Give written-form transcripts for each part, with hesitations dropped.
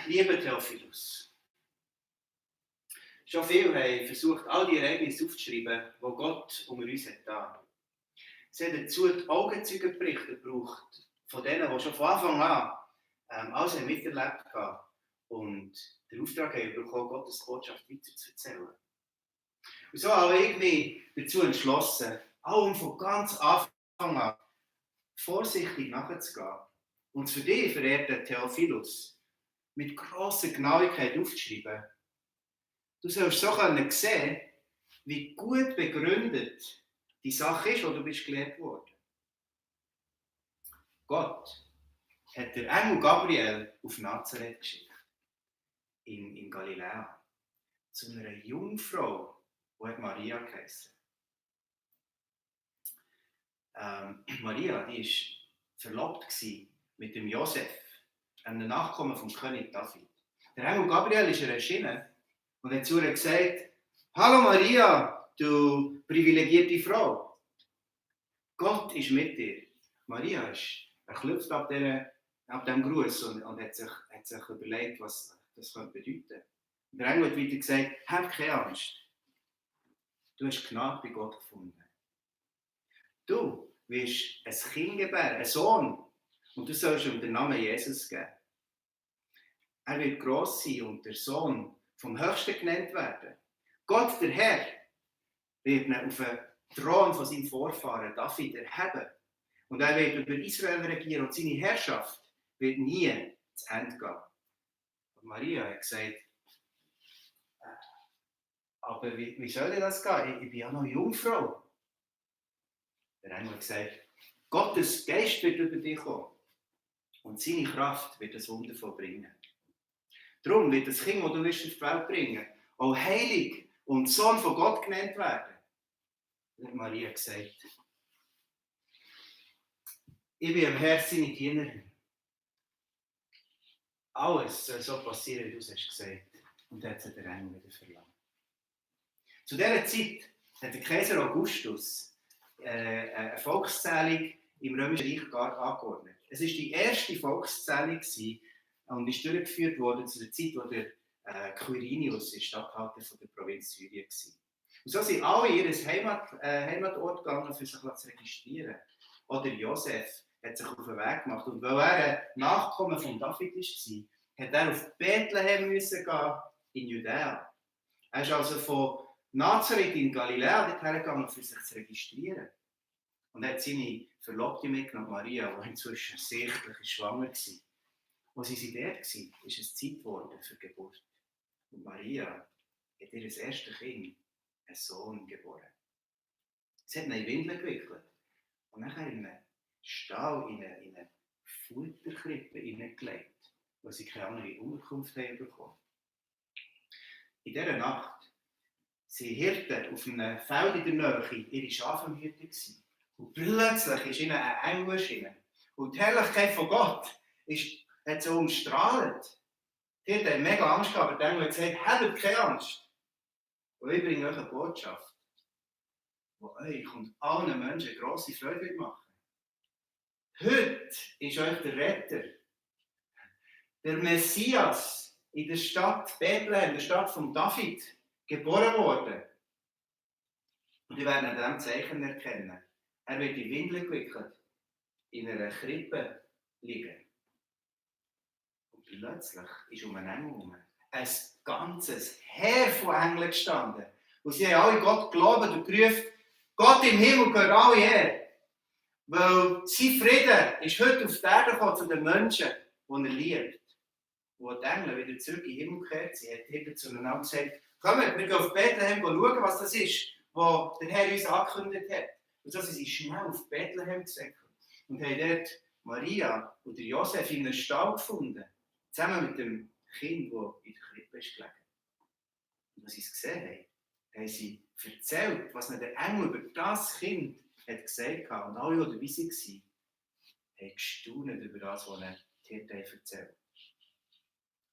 Lieber Theophilus, schon viele haben versucht, all die Ereignisse aufzuschreiben, die Gott unter uns hat getan. Sie haben dazu die Augenzeugenberichte gebraucht, von denen, die schon von Anfang an alles haben miterlebt haben und den Auftrag haben bekommen, Gottes Botschaft weiterzuerzählen. Und so habe ich mich dazu entschlossen, allem von ganz Anfang an vorsichtig nachzugehen und es für dich, verehrter Theophilus, mit grosser Genauigkeit aufzuschreiben. Du sollst so sehen, wie gut begründet die Sache ist, die du bist gelehrt worden. Gott hat der Engel Gabriel auf Nazareth geschickt, in Galiläa, zu einer Jungfrau, die Maria geheißen. Maria, die war verlobt mit dem Josef, einem Nachkommen vom König David. Der Engel Gabriel ist ihr erschienen und hat zu ihr gesagt: Hallo Maria, du privilegierte Frau. Gott ist mit dir. Maria ist erklüpft ab diesem Gruß und hat sich überlegt, was das bedeuten könnte. Der Engel hat weiter gesagt: Hab keine Angst. Du hast Gnade bei Gott gefunden. Du wirst ein Kind gebären, einen Sohn. Und du sollst ihm den Namen Jesus geben. Er wird gross sein und der Sohn vom Höchsten genannt werden. Gott, der Herr, wird ihn auf den Thron von seinem Vorfahren David erheben. Und er wird über Israel regieren und seine Herrschaft wird nie zu Ende gehen. Und Maria hat gesagt: Aber wie soll das gehen? Ich bin ja noch eine Jungfrau. Der Engel hat gesagt: Gottes Geist wird über dich kommen und seine Kraft wird das Wunder vollbringen. Darum wird das Kind, das du wirst auf die Welt bringen, auch heilig und Sohn von Gott genannt werden. Hat Maria gesagt: Ich bin am Herzen seine Dienerin. Alles soll so passieren, wie du es hast gesagt. Und dann hat sie der Engel wieder verlangt. Zu dieser Zeit hat der Kaiser Augustus eine Volkszählung im Römischen Reich angeordnet. Es war die erste Volkszählung und ist durchgeführt worden zu der Zeit, wo der Quirinius der Statthalter von der Provinz Syrien war. Und so sind alle in ihr Heimatort gegangen, für sich zu registrieren. Oder Josef hat sich auf den Weg gemacht. Und weil er ein Nachkommen von David war, hat er auf Bethlehem müssen gehen, in Judäa. Er ist also von Nazareth in Galiläa dorthin gegangen, für sich zu registrieren. Und er hat seine Verlobte mitgenommen, Maria, die inzwischen sichtlich schwanger war. Als sie dort war, ist es Zeit geworden für die Geburt. Und Maria hat ihr erstes Kind, einen Sohn, geboren. Sie hat ihn in Windeln gewickelt und nachher in einen Stall, in eine Futterkrippe hineingelegt, wo sie keine andere Unterkunft haben bekommen. In dieser Nacht waren Hirten auf einem Feld in der Nähe ihre Schafe am Hirten. Und plötzlich ist ihnen ein Engel erschienen. Und die Herrlichkeit von Gott hat sie umstrahlt. Die Hirten hatten mega Angst gehabt, aber der Engel hat gesagt: Habt keine Angst. Und ich bringe euch eine Botschaft, die euch und allen Menschen grosse Freude machen wird. Heute ist euch der Retter, der Messias, in der Stadt Bethlehem, der Stadt von David, geboren worden. Und ihr werdet an diesem Zeichen erkennen. Er wird in Windeln gewickelt, in einer Krippe liegen. Und plötzlich ist um einen Engel herum ein ganzes Heer von Engeln gestanden. Und sie haben alle Gott gelobt und gerufen: Gott im Himmel gehört alle her. Weil sein Frieden ist heute auf die Erde gekommen zu den Menschen, die er liebt. Und als die Engel wieder zurück in den Himmel gekehrt sind, hat er zueinander gesagt: Kommt, wir gehen auf Bethlehem schauen, was das ist, was der Herr uns angekündigt hat. Und so sind sie schnell auf Bethlehem gesäckelt und haben dort Maria und Josef in einem Stall gefunden, zusammen mit dem Kind, das in der Krippe ist gelegen. Und als sie es gesehen haben, haben sie erzählt, was ihnen der Engel über das Kind hat gesagt hat. Und alle, die dabei waren, haben gestaunt über das, was ihnen die Hirten erzählt.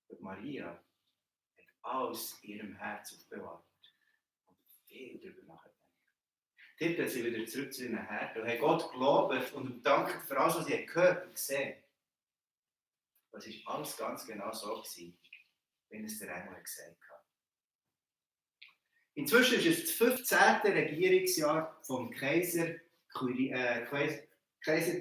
Und Maria hat alles in ihrem Herz aufbewahrt und viel darüber nachgedacht. Die Hirten sind wieder zurück zu ihren Herden und haben Gott gelobt und dankt für alles, was sie gehört und gesehen haben. Das war alles ganz genau so gewesen, wie es der Engel gesagt hat. Inzwischen ist es das 15. Regierungsjahr vom Kaiser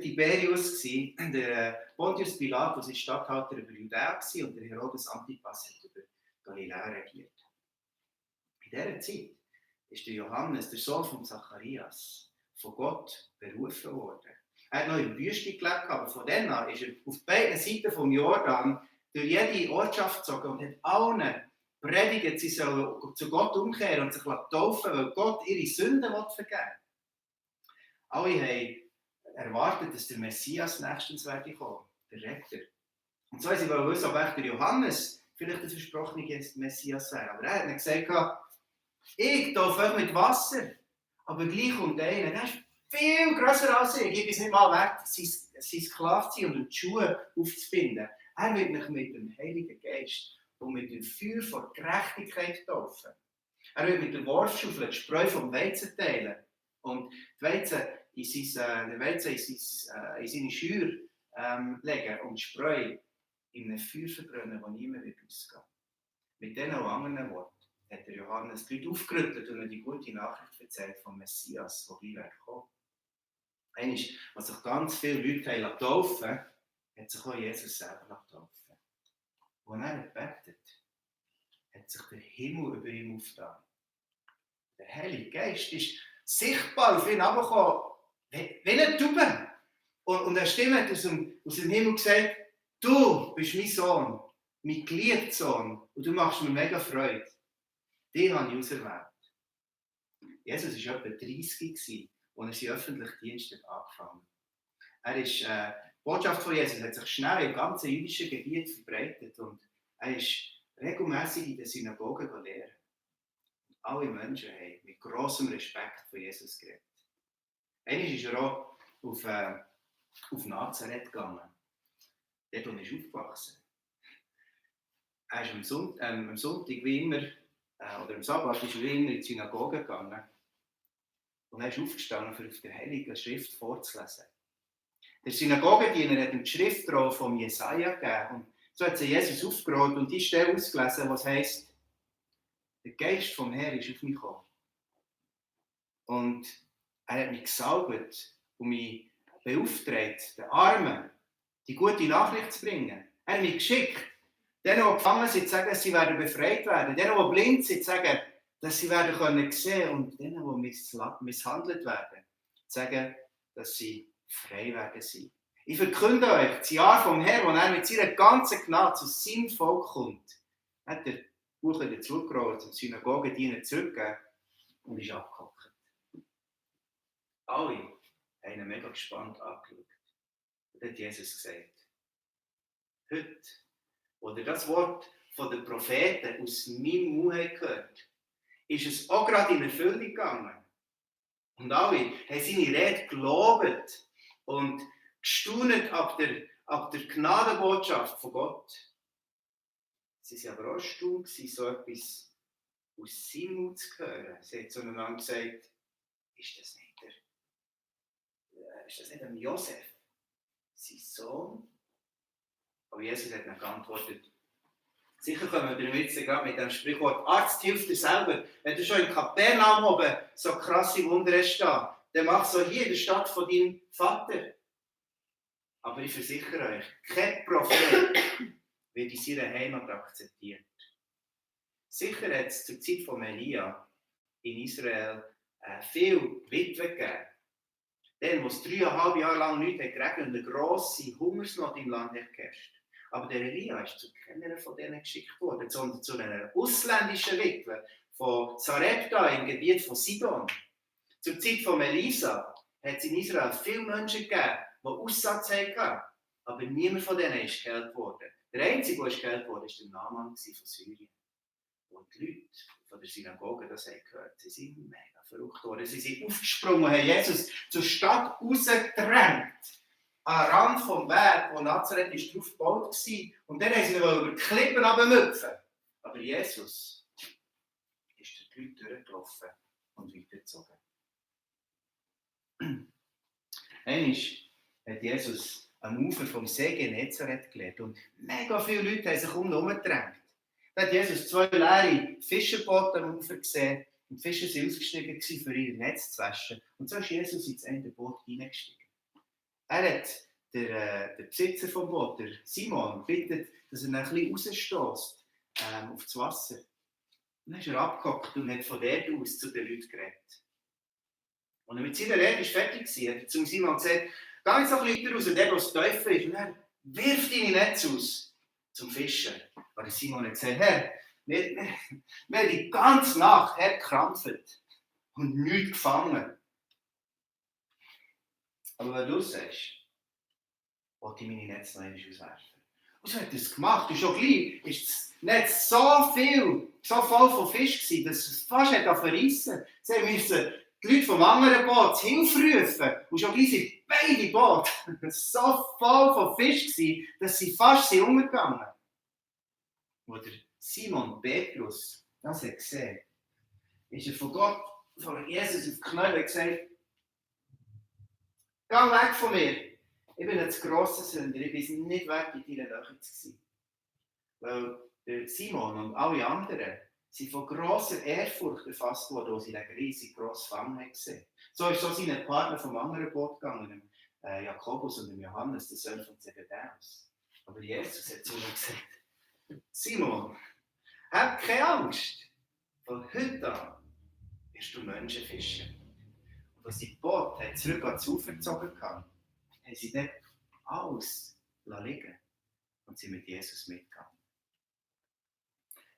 Tiberius gewesen. Der Pontius Pilatus war Statthalter über Judäa und der Herodes Antipas hat über Galiläa regiert. In dieser Zeit ist der Johannes, der Sohn von Zacharias, von Gott berufen worden. Er hat noch in der Wüste gelebt, aber von dann an ist er auf beiden Seiten vom Jordan durch jede Ortschaft gezogen und hat allen predigt, sie sollen zu Gott umkehren und sich taufen, weil Gott ihre Sünden vergeben will. Alle haben erwartet, dass der Messias nächstens werde kommen, der Retter. Und so wollten sie wissen, ob der Johannes vielleicht der versprochene Messias wäre. Aber er hat ihnen gesagt, ich taufe euch mit Wasser, aber gleich kommt einer, der ist viel grösser als ich. Ich bin es nicht mal wert, sein Sklave zu sein und die Schuhe aufzubinden. Er wird mich mit dem Heiligen Geist und mit dem Feuer von Gerechtigkeit taufen. Er wird mit der Wurfschaufel die Spreu vom Weizen teilen und die Weizen in seine Scheuer legen und die Spreu in einem Feuer verbrennen, das niemand wird ausgehen. Mit diesen und anderen Worten hat der Johannes die Leute aufgerüttelt und die gute Nachricht erzählt vom Messias, der gleich kommt. Einmal, als sich ganz viele Leute taufen lassen, hat sich auch Jesus selber taufen. Als er betet, hat sich der Himmel über ihm aufgetan. Der Heilige Geist ist sichtbar auf ihn herabgekommen, wie eine Taube. Und eine Stimme hat aus dem Himmel gesagt, du bist mein Sohn, mein geliebter Sohn, und du machst mir mega Freude. Den habe ich auserwählt. Jesus war etwa 30 als er seinen öffentlichen Dienst angefangen hat. Die Botschaft von Jesus hat sich schnell im ganzen jüdischen Gebiet verbreitet und er ist regelmäßig in den Synagogen gelehrt. Alle Menschen haben mit grossem Respekt von Jesus geredet. Einmal ist er auch auf Nazareth gegangen. Dort, wo er ist aufgewachsen. Er ist am Sonntag wie immer, oder am Sabbat ist er wie immer in die Synagoge gegangen. Und er ist aufgestanden, um auf der Heiligen Schrift vorzulesen. Der Synagogendiener hat ihm die Schriftrolle von Jesaja gegeben. Und so hat sie Jesus aufgerollt und die Stelle ausgelesen, was heisst, der Geist vom Herrn ist auf mich gekommen. Und er hat mich gesalbt und mich beauftragt, den Armen die gute Nachricht zu bringen. Er hat mich geschickt, denen, die gefangen sind, zu sagen, dass sie werden befreit werden. Denen, die blind sind, zu sagen, dass sie werden können sehen. Und denen, die misshandelt werden, zu sagen, dass sie frei werden sein. Ich verkünde euch, das Jahr vom Herrn, wo er mit seiner ganzen Gnade zu seinem Volk kommt, hat der Buch wieder zurückgerollt und Synagogendiener zurückgegeben und ist abgehockt. Alle haben ihn mega gespannt angeschaut. Und dann hat Jesus gesagt, heute, wo ihr das Wort von den Propheten aus meinem Mund gehört, ist es auch gerade in Erfüllung gegangen. Und alle haben seine Rede gelobt und gestaunet ab der Gnadenbotschaft von Gott. Sie waren aber auch erstaunt, so etwas aus seinem Mund zu hören. Sie haben zueinander gesagt, ist das nicht der Josef, sein Sohn? Aber Jesus hat dann geantwortet, sicher kommen wir jetzt gerade mit dem Sprichwort, Arzt hilft dir selber. Wenn du schon in Kapernaum oben so krasse Wunder hast, dann mach so hier in der Stadt von deinem Vater. Aber ich versichere euch, kein Prophet wird in seiner Heimat akzeptiert. Sicher hat es zur Zeit von Elia in Israel viele Witwen gegeben. Dann, wo es 3,5 Jahre lang nichts geregnet und eine grosse Hungersnot im Land herrscht. Aber der Elia ist zu keiner von denen geschickt worden, sondern zu einer ausländischen Witwe von Sarepta im Gebiet von Sidon. Zur Zeit von Elisa hat es in Israel viele Menschen gegeben, die Aussatz hatten. Aber niemand von denen ist geheilt worden. Der Einzige, der geheilt wurde, war der Naaman von Syrien. Und die Leute von der Synagoge, das haben gehört, sie sind mega verrückt worden. Sie sind aufgesprungen und haben Jesus zur Stadt rausgedrängt. Am Rand vom Berg, wo Nazareth ist, drauf gebaut war. Und dann wollten sie über die Klippen runtermüpfen. Aber Jesus ist durch die Leute durchgelaufen und weitergezogen. Einmal hat Jesus am Ufer vom See Genezareth gelehrt und mega viele Leute haben sich um ihn herumgedrängt. Da hat Jesus 2 leere Fischerboote am Ufer gesehen. Und die Fischer waren ausgestiegen, für ihr Netz zu waschen. Und so ist Jesus ins eine Boot hineingestiegen. Er hat der Besitzer vom Boot, der Simon, bittet, dass er ihn ein bisschen rausstößt auf das Wasser. Und dann ist er abgehockt und hat von dort aus zu den Leuten geredet. Und mit seiner Rede fertig war, hat er zu Simon gesagt, geh jetzt noch ein bisschen weiter raus, der, wo es tiefer ist, und dann wirf deine Netze aus zum Fischen. Aber Simon hat gesagt, Herr, wir haben die ganze Nacht gekrampft und nichts gefangen. Aber wenn du sagst, wollte ich meine Netze noch einmal auswerfen. Und so hat er es gemacht. Und schon gleich ist das Netz so voll von Fisch gewesen, dass es fast verrissen hat. Sie mussten die Leute vom anderen Boot zu Hilfe rufen. Und schon gleich sind beide Boote so voll von Fisch gewesen, dass sie fast umgegangen sind. Wo der Simon Petrus das hat gesehen, ist er von Gott, von Jesus auf die Knie gesagt, geh weg von mir. Ich bin ein zu grosser Sünder, ich bin nicht wert, in deiner Nähe zu sein. Weil der Simon und alle anderen sind von grosser Ehrfurcht erfasst worden, als sie einen riesig grossen Fang gesehen. So ist so seinen Partner vom anderen Boot gegangen, Jakobus und Johannes, der Sohn von Zebedäus. Aber Jesus hat zu ihm gesagt, Simon, hab keine Angst. Von heute an wirst du Menschen fischen. Und als die Boot zurück ans Ufer gezogen haben, haben sie dort alles liegen und sind mit Jesus mitgegangen.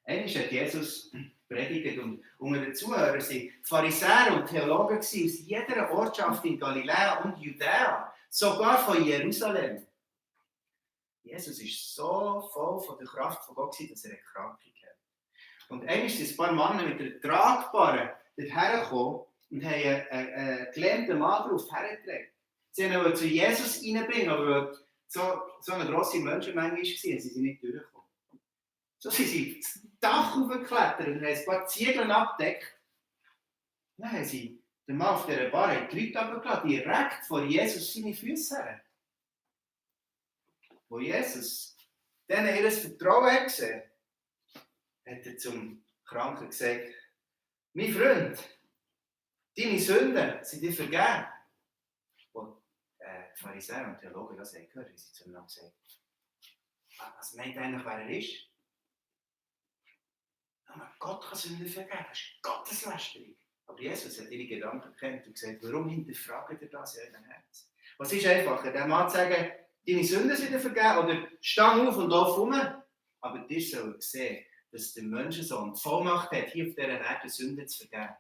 Einmal hat Jesus predigt und unter den Zuhörern waren Pharisäer und Theologen aus jeder Ortschaft in Galiläa und Judäa, sogar von Jerusalem. Jesus war so voll von der Kraft von Gott, dass er eine Krankheit hatte. Und einmal sind ein paar Männer mit einer tragbaren dorthin gekommen und haben einen gelähmten Mann darauf hergetragen. Sie wollten zu Jesus reinbringen, aber weil so eine grosse Menschenmenge war, sind sie nicht durchgekommen. So sind sie das Dach hochgeklettert und haben ein paar Ziegeln abgedeckt. Dann haben sie den Mann auf dieser Bar die Leute runtergelassen, direkt vor Jesus seine Füße her. Wo Jesus denen ihr Vertrauen hat gesehen, hat er zum Kranken gesagt, mein Freund, deine Sünden sind dir vergeben. Und die Pharisäer und Theologen das haben gehört, wie sie zu ihm gesagt haben, was meint eigentlich, wer er ist? Aber Gott kann Sünden vergeben, das ist Gotteslästerung. Aber Jesus hat ihre Gedanken gekannt und gesagt, warum hinterfragt ihr das in eurem Herzen? Was ist einfacher, dem Mann zu sagen, deine Sünden sind dir vergeben, oder steh auf und lauf rum? Aber dir soll sehen, dass der Menschensohn die Vollmacht hat, hier auf dieser Erde Sünden zu vergeben.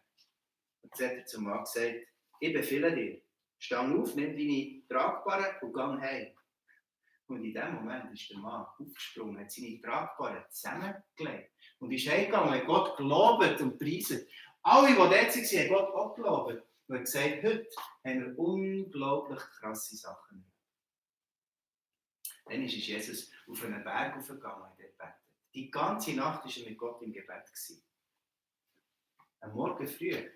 Und jetzt hat er zum Mann gesagt, ich befehle dir, steh auf, nimm deine Tragbare und geh heim. Und in dem Moment ist der Mann aufgesprungen, hat seine Tragbare zusammengelegt und ist heimgegangen, hat Gott gelobt und preisen. Alle, die dort waren, haben Gott auch gelobt und haben gesagt, heute haben wir unglaublich krasse Sachen. Dann ist Jesus auf einen Berg hochgegangen und hat gebetet. Die ganze Nacht war er mit Gott im Gebet. Am Morgen früh hat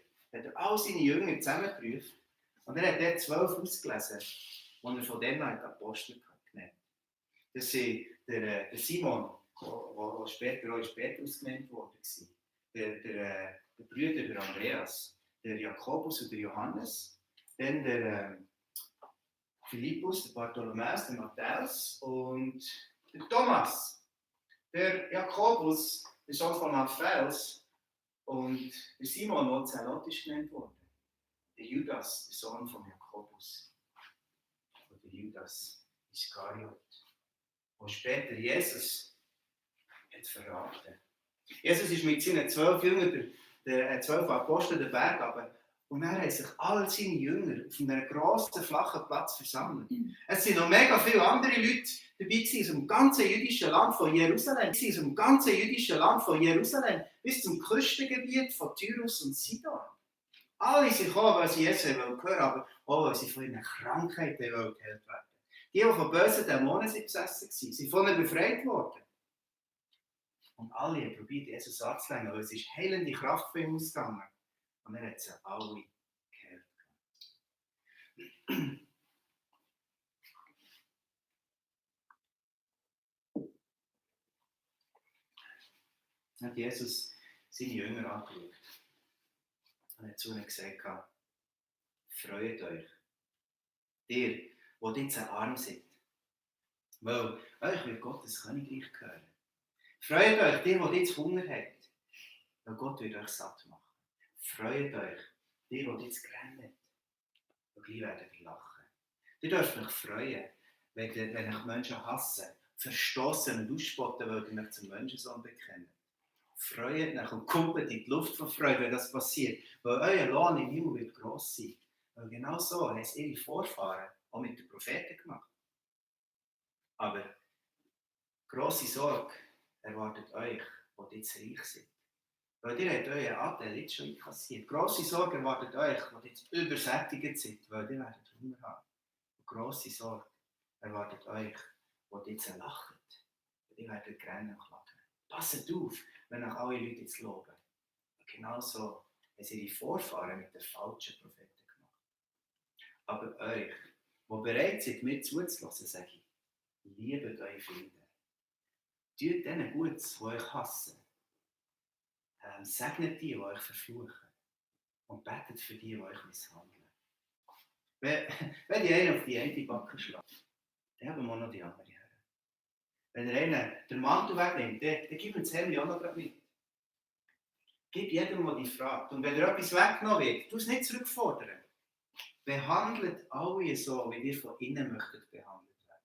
er all seine Jünger zusammengerufen und er hat dort 12 ausgelesen, die er von denen Apostel genannt. Das sind der Simon, der später auch als Petrus genannt wurde, der Brüder der Andreas, der Jakobus und der Johannes, dann der Philippus, der Bartholomäus, der Matthäus und der Thomas. Der Jakobus, der Sohn von Alphaeus, und der Simon, der Zelotisch genannt wurde. Der Judas, der Sohn von Jakobus. Und der Judas Iskariot, der später Jesus hat verraten. Jesus ist mit seinen 12 Jüngern, den 12 Aposteln, den Berg runter. Und dann haben sich alle seine Jünger auf einem grossen, flachen Platz versammelt. Es sind noch mega viele andere Leute dabei aus dem ganzen jüdischen Land von Jerusalem. Bis zum Küstengebiet von Tyrus und Sidon. Alle sind gekommen, weil sie Jesus hören wollten, aber auch, weil sie von ihren Krankheiten geheilt werden. Die von bösen Dämonen besessen waren, sind von ihnen befreit worden. Und alle haben probiert, Jesus anzulängen, weil es ist heilende Kraft von ihm ausgegangen. Und er hat sie alle geheilt. hat Jesus seine Jünger angeschaut und hat zu ihnen gesagt, freut euch, ihr, die jetzt arm seid, weil euch wird Gottes Königreich gehören. Freut euch, die jetzt Hunger habt, weil Gott wird euch satt machen. Freut euch, die jetzt grennt, weil gleich werdet ihr lachen. Ihr dürft euch freuen, wenn euch Menschen hassen, verstoßen und ausspotten, weil ihr euch zum Menschensohn bekennt. Freut euch und kumpelt in die Luft von Freude, wenn das passiert. Weil euer Lohn im Himmel wird gross sein. Weil genau so haben es ihre Vorfahren auch mit den Propheten gemacht. Aber grosse Sorge erwartet euch, die jetzt reich sind. Weil ihr habt euren Anteil jetzt schon einkassiert. Grosse Sorge erwartet euch, die jetzt übersättigt sind, weil ihr werdet Hunger haben. Und grosse Sorge erwartet euch, die jetzt lachen. Weil ihr werdet rennen und klagen. Passet auf, wenn euch alle Leute jetzt loben. Und genauso haben sie ihre Vorfahren mit den falschen Propheten gemacht. Aber euch, die bereit sind, mir zuzulassen, sage ich, liebet eure Feinde. Tut denen Gutes, die euch hassen. Segnet die euch verfluchen. Und betet für die euch misshandeln. Wenn die einen auf die eine Backe schlägt, dann haben wir noch die andere her. Wenn der eine den Mantel wegnimmt, dann gib ihm das Hemd auch noch mit. Gib jedem, der dich fragt. Und wenn dir etwas weggenommen wird, tu es nicht zurückfordern. Behandelt alle so, wie ihr von innen möchtet behandelt werden.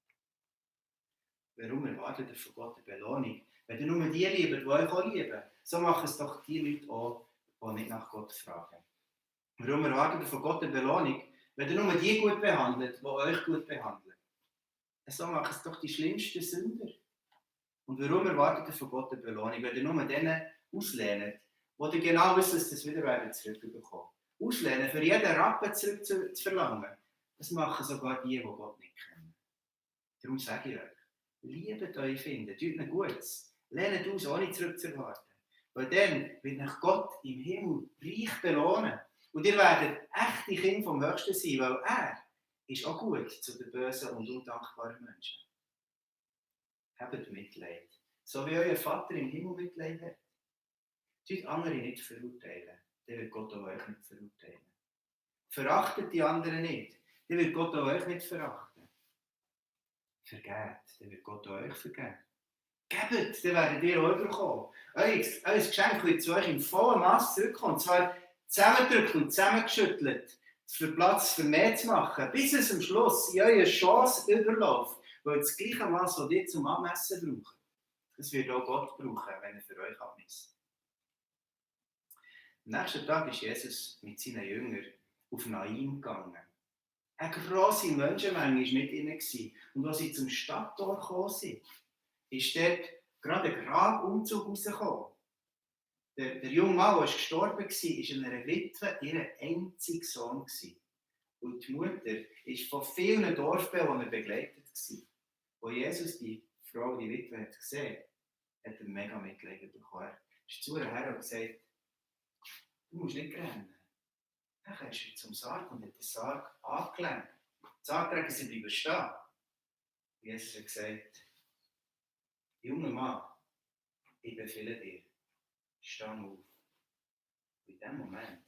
Warum erwartet ihr von Gott eine Belohnung? Wenn ihr nur die liebt, die euch auch lieben, so machen es doch die Leute auch, die nicht nach Gott fragen. Warum erwartet ihr von Gott eine Belohnung? Wenn ihr nur die gut behandelt, die euch gut behandeln. So machen es doch die schlimmsten Sünder. Und warum erwartet ihr von Gott eine Belohnung? Wenn ihr nur denen auslehnt, wo ihr genau wisst, dass das wieder zurückbekommen. Auslehnen, für jeden Rappen zurück zu verlangen. Das machen sogar die Gott nicht kennen. Darum sage ich euch, liebet eure Feinde, tut ihnen Gutes. Lehnt aus, ohne zurückzuerwarten. Weil dann wird euch Gott im Himmel reich belohnen. Und ihr werdet echte Kinder vom Höchsten sein, weil er ist auch gut zu den bösen und undankbaren Menschen. Habt Mitleid. So wie euer Vater im Himmel Mitleid hat. Tut andere nicht verurteilen, dann wird Gott auch euch nicht verurteilen. Verachtet die anderen nicht, dann wird Gott auch euch nicht verachten. Vergebt, dann wird Gott auch euch vergeben. Gebt, dann werdet ihr auch bekommen. Euer Geschenk wird zu euch in vollem Maß zurückkommen. Und zwar zusammengedrückt und zusammengeschüttelt, für Platz für mehr zu machen, bis es am Schluss in eurer Chance überläuft, weil das gleiche Maß, das ihr zum Abmessen braucht, das wird auch Gott brauchen, wenn er für euch abmisst. Am nächsten Tag ist Jesus mit seinen Jüngern auf Naim gegangen. Eine grosse Menschenmenge war mit ihnen. Und als sie zum Stadttor gekommen sind, ist dort gerade ein Grabumzug rausgekommen. Der junge Mann, der gestorben war, war einer Witwe ihr einziger Sohn. Und die Mutter war von vielen Dorfbewohnern begleitet. Als Jesus die Frau, die Witwe, hat gesehen, hat er mega Mitleid bekommen. Er ist zu ihr her und gesagt, du musst nicht rennen. Dann kommst du zum Sarg und hat den Sarg angelenkt. Die Sargträger sind bleiben stehen. Jesus hat gesagt, junger Mann, ich befehle dir, steh auf. Und in dem Moment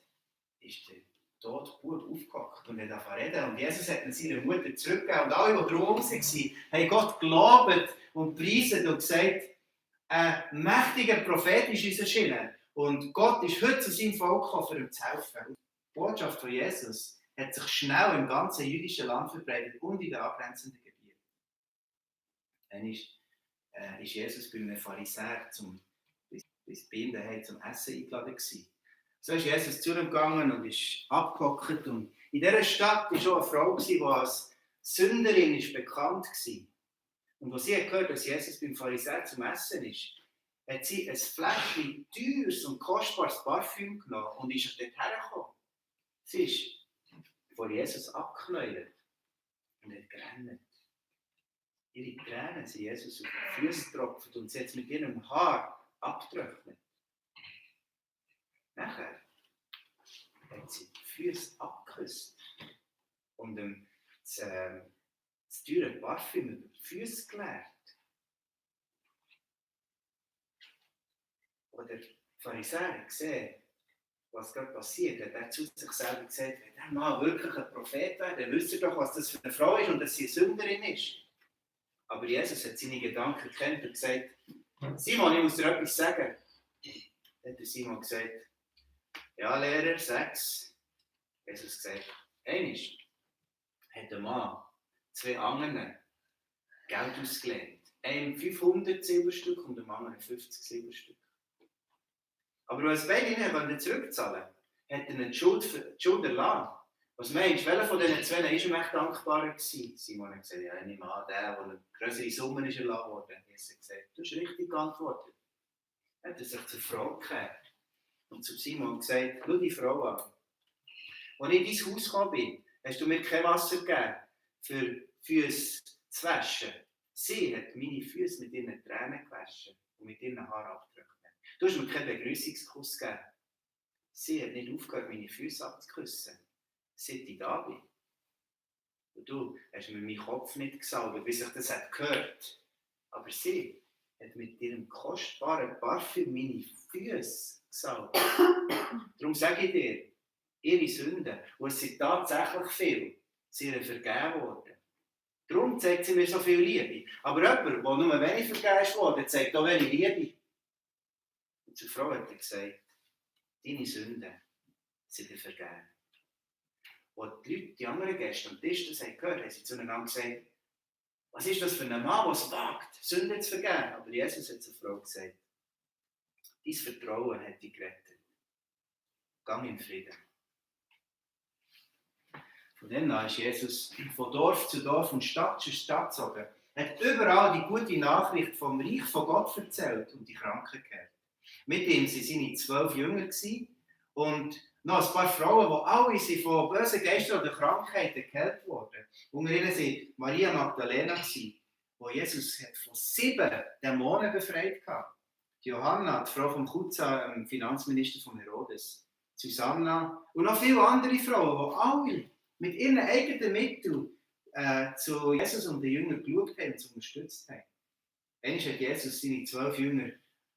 ist der tote Bub aufgehockt und hat angefangen zu reden. Und Jesus hat ihn seiner Mutter zurückgegeben. Und alle, die drumherum waren, haben Gott gelobt und preisen und gesagt, ein mächtiger Prophet ist uns erschienen. Und Gott ist heute zu seinem Volk gekommen, um ihm zu helfen. Und die Botschaft von Jesus hat sich schnell im ganzen jüdischen Land verbreitet und in den angrenzenden Gebieten. Dann ist Jesus bei einem Pharisäer bis bei ihm daheim zum Essen eingeladen gewesen. So ist Jesus zu ihm gegangen und ist abgehockt. Und in dieser Stadt war auch eine Frau, die als Sünderin ist bekannt war. Und als sie gehört, dass Jesus beim Pharisäer zum Essen ist, hat sie ein Fläschchen teures und kostbares Parfüm genommen und ist dort hergekommen. Sie ist vor Jesus abgeknäuelt und hat gerannt. Ihre Tränen sind Jesus auf die Füße getropft und sie hat es mit ihrem Haar abgetrocknet. Nachher hat sie die Füße abgeküsst und ihm das teure Parfüm über die Füße geleert. Oder die Pharisäer gesehen, was gerade passiert, hat er zu sich selber gesagt, wenn der Mann wirklich ein Prophet wäre, dann wüsste er doch, was das für eine Frau ist und dass sie eine Sünderin ist. Aber Jesus hat seine Gedanken erkannt und gesagt, Simon, ich muss dir etwas sagen. Dann hat Simon gesagt, ja Lehrer, sag's. Jesus gesagt, einmal hat ein Mann 2 anderen Geld ausgelehnt. Einem 500 Silberstück und dem anderen 50 Silberstück. Aber als beide nicht zurückzahlen wollten, hat er ihnen die Schuld erlassen. Was meinst du, welcher von diesen 2 war ihm echt dankbarer gewesen? Simon hat gesagt, ja, ich nehme an, der eine größere Summe ist erlassen worden. Jesus hat gesagt, du hast richtig geantwortet. Dann hat er sich zur Frau gekehrt und zu Simon gesagt, schau die Frau an. Als ich in dein Haus gekommen bin, hast du mir kein Wasser gegeben, für Füße zu waschen. Sie hat meine Füße mit ihren Tränen gewaschen und mit ihren Haaren abgedrückt. Du hast mir keinen Begrüßungskuss gegeben. Sie hat nicht aufgehört, meine Füße abzuküssen, seit ich da bin. Und du hast mir meinen Kopf nicht gesalbt, wie sich das hat gehört. Aber sie hat mit ihrem kostbaren Parfüm meine Füße gesalbt. Darum sage ich dir, ihre Sünden, und es sind tatsächlich viel, sind ihr vergeben worden. Darum zeigt sie mir so viel Liebe. Aber jemand, der nur wenig vergeben wurde, zeigt auch wenig Liebe. Und zur Frau hat er gesagt, deine Sünden sind dir vergeben. Und die Leute, die anderen Gäste am Tisch das haben gehört, haben sie zueinander gesagt, was ist das für ein Mann, der es wagt, Sünden zu vergeben? Aber Jesus hat zur Frau gesagt, dein Vertrauen hat dich gerettet. Gang in Frieden. Von dann an ist Jesus von Dorf zu Dorf und Stadt zu Stadt gezogen. Er hat überall die gute Nachricht vom Reich von Gott erzählt und die Kranken geheilt. Mit ihm waren seine 12 Jünger und noch ein paar Frauen, die alle von bösen Geistern oder Krankheiten geheilt wurden. Unter ihnen war Maria Magdalena, die Jesus von 7 Dämonen befreit hat. Johanna, die Frau von Chuza, dem Finanzminister von Herodes. Susanna und noch viele andere Frauen, die alle mit ihren eigenen Mitteln zu Jesus und den Jüngern geschaut haben und sie unterstützt haben. Einmal hat Jesus seine 12 Jünger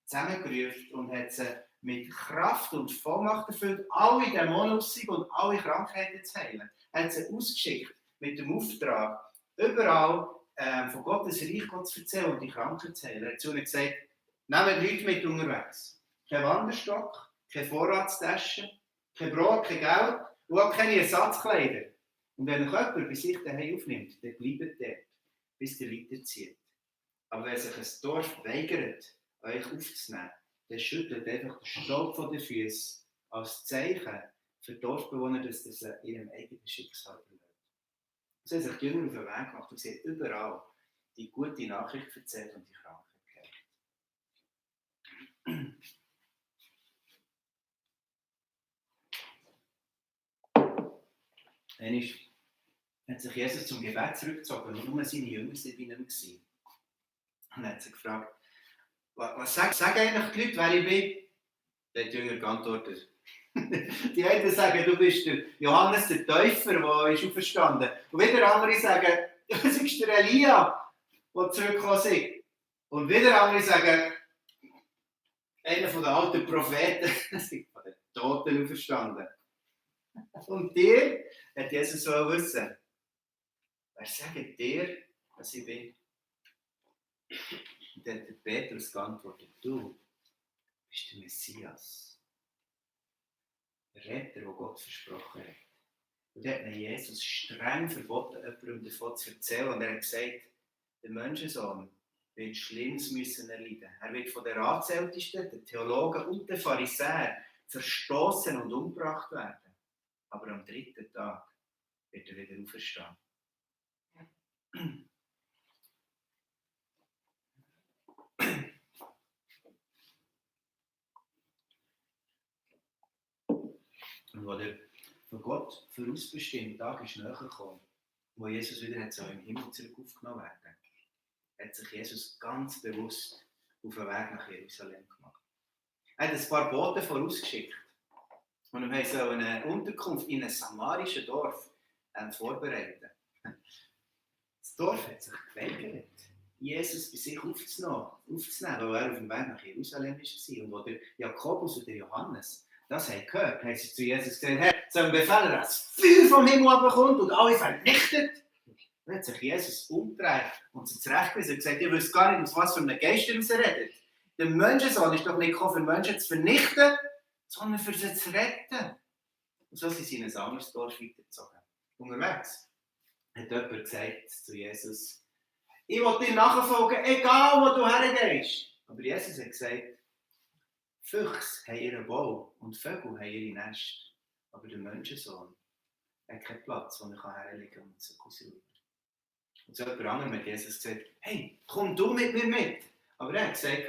zusammengerufen und hat sie mit Kraft und Vollmacht erfüllt, alle Dämonen auszusaugen und alle Krankheiten zu heilen. Er hat sie ausgeschickt mit dem Auftrag, überall von Gottes Reich zu erzählen und die Kranken zu heilen. Er hat zu ihnen gesagt, nehmt nichts mit unterwegs. Kein Wanderstock, keine Vorratstasche, kein Brot, kein Geld und auch keine Ersatzkleider. Und wenn euch jemand bei sich daheim aufnimmt, dann bleibt dort, bis der weiterzieht. Aber wenn sich ein Dorf weigert, euch aufzunehmen, dann schüttelt einfach den Staub von den Füßen als Zeichen für die Dorfbewohner, dass das ihrem eigenen Schicksal überlebt. So haben sich die Jünger auf den Weg gemacht und sie haben überall die gute Nachricht erzählt und die Kranken geheilt. Einmal hat sich Jesus zum Gebet zurückgezogen und nur seine Jünger waren bei ihm. Und er hat sie gefragt, was sagen eigentlich die Leute, wer ich bin? Der hat die Jünger geantwortet. Die einen sagen, du bist der Johannes der Täufer, der ist auferstanden. Und wieder andere sagen, du bist der Elia, der zurückgekommen ist. Und wieder andere sagen, einer von den alten Propheten, ist von den Toten auferstanden. Und dir hat Jesus so wissen, wer sagt dir, dass ich bin? Und dann hat Petrus geantwortet, du bist der Messias. Der Retter, den Gott versprochen hat. Und dann hat Jesus streng verboten, jemandem davon zu erzählen. Und er hat gesagt, der Menschensohn wird Schlimmes müssen erleiden. Er wird von den Ratsältesten, den Theologen und den Pharisäern verstoßen und umgebracht werden. Aber am 3. Tag wird er wieder auferstehen. Und als der von Gott vorausbestimmte Tag ist näher gekommen, wo Jesus wieder hat so im Himmel zurück aufgenommen werden, hat sich Jesus ganz bewusst auf den Weg nach Jerusalem gemacht. Er hat ein paar Boten vorausgeschickt und wir haben so eine Unterkunft in einem samarischen Dorf vorbereitet. Das Dorf hat sich geweigert. Jesus bei sich aufzunehmen, weil er auf dem Weg nach Jerusalem war. Und wo der Jakobus und der Johannes das haben gehört, haben sie zu Jesus gesagt, Herr, sollen wir befehlen, dass Feuer vom Himmel runterkommt und alle vernichtet? Dann hat sich Jesus umgedreht und sie zurechtgewiesen und gesagt, ihr wisst gar nicht, aus was für einem Geist ihr redet. Der Menschensohn ist doch nicht gekommen, für Menschen zu vernichten, sondern für sie zu retten. Und so sind sie in ein anderes Dorf weitergezogen. Unterwegs hat jemand gesagt zu Jesus, ich will dir nachfolgen, egal wo du hergehst. Aber Jesus hat gesagt, Füchse haben ihren Bau und Vögel haben ihre Nest. Aber der Menschensohn hat keinen Platz, wo er herlegen kann und sich ausruhen. Und so jemand anderem hat Jesus gesagt, hey, komm du mit mir mit. Aber er hat gesagt,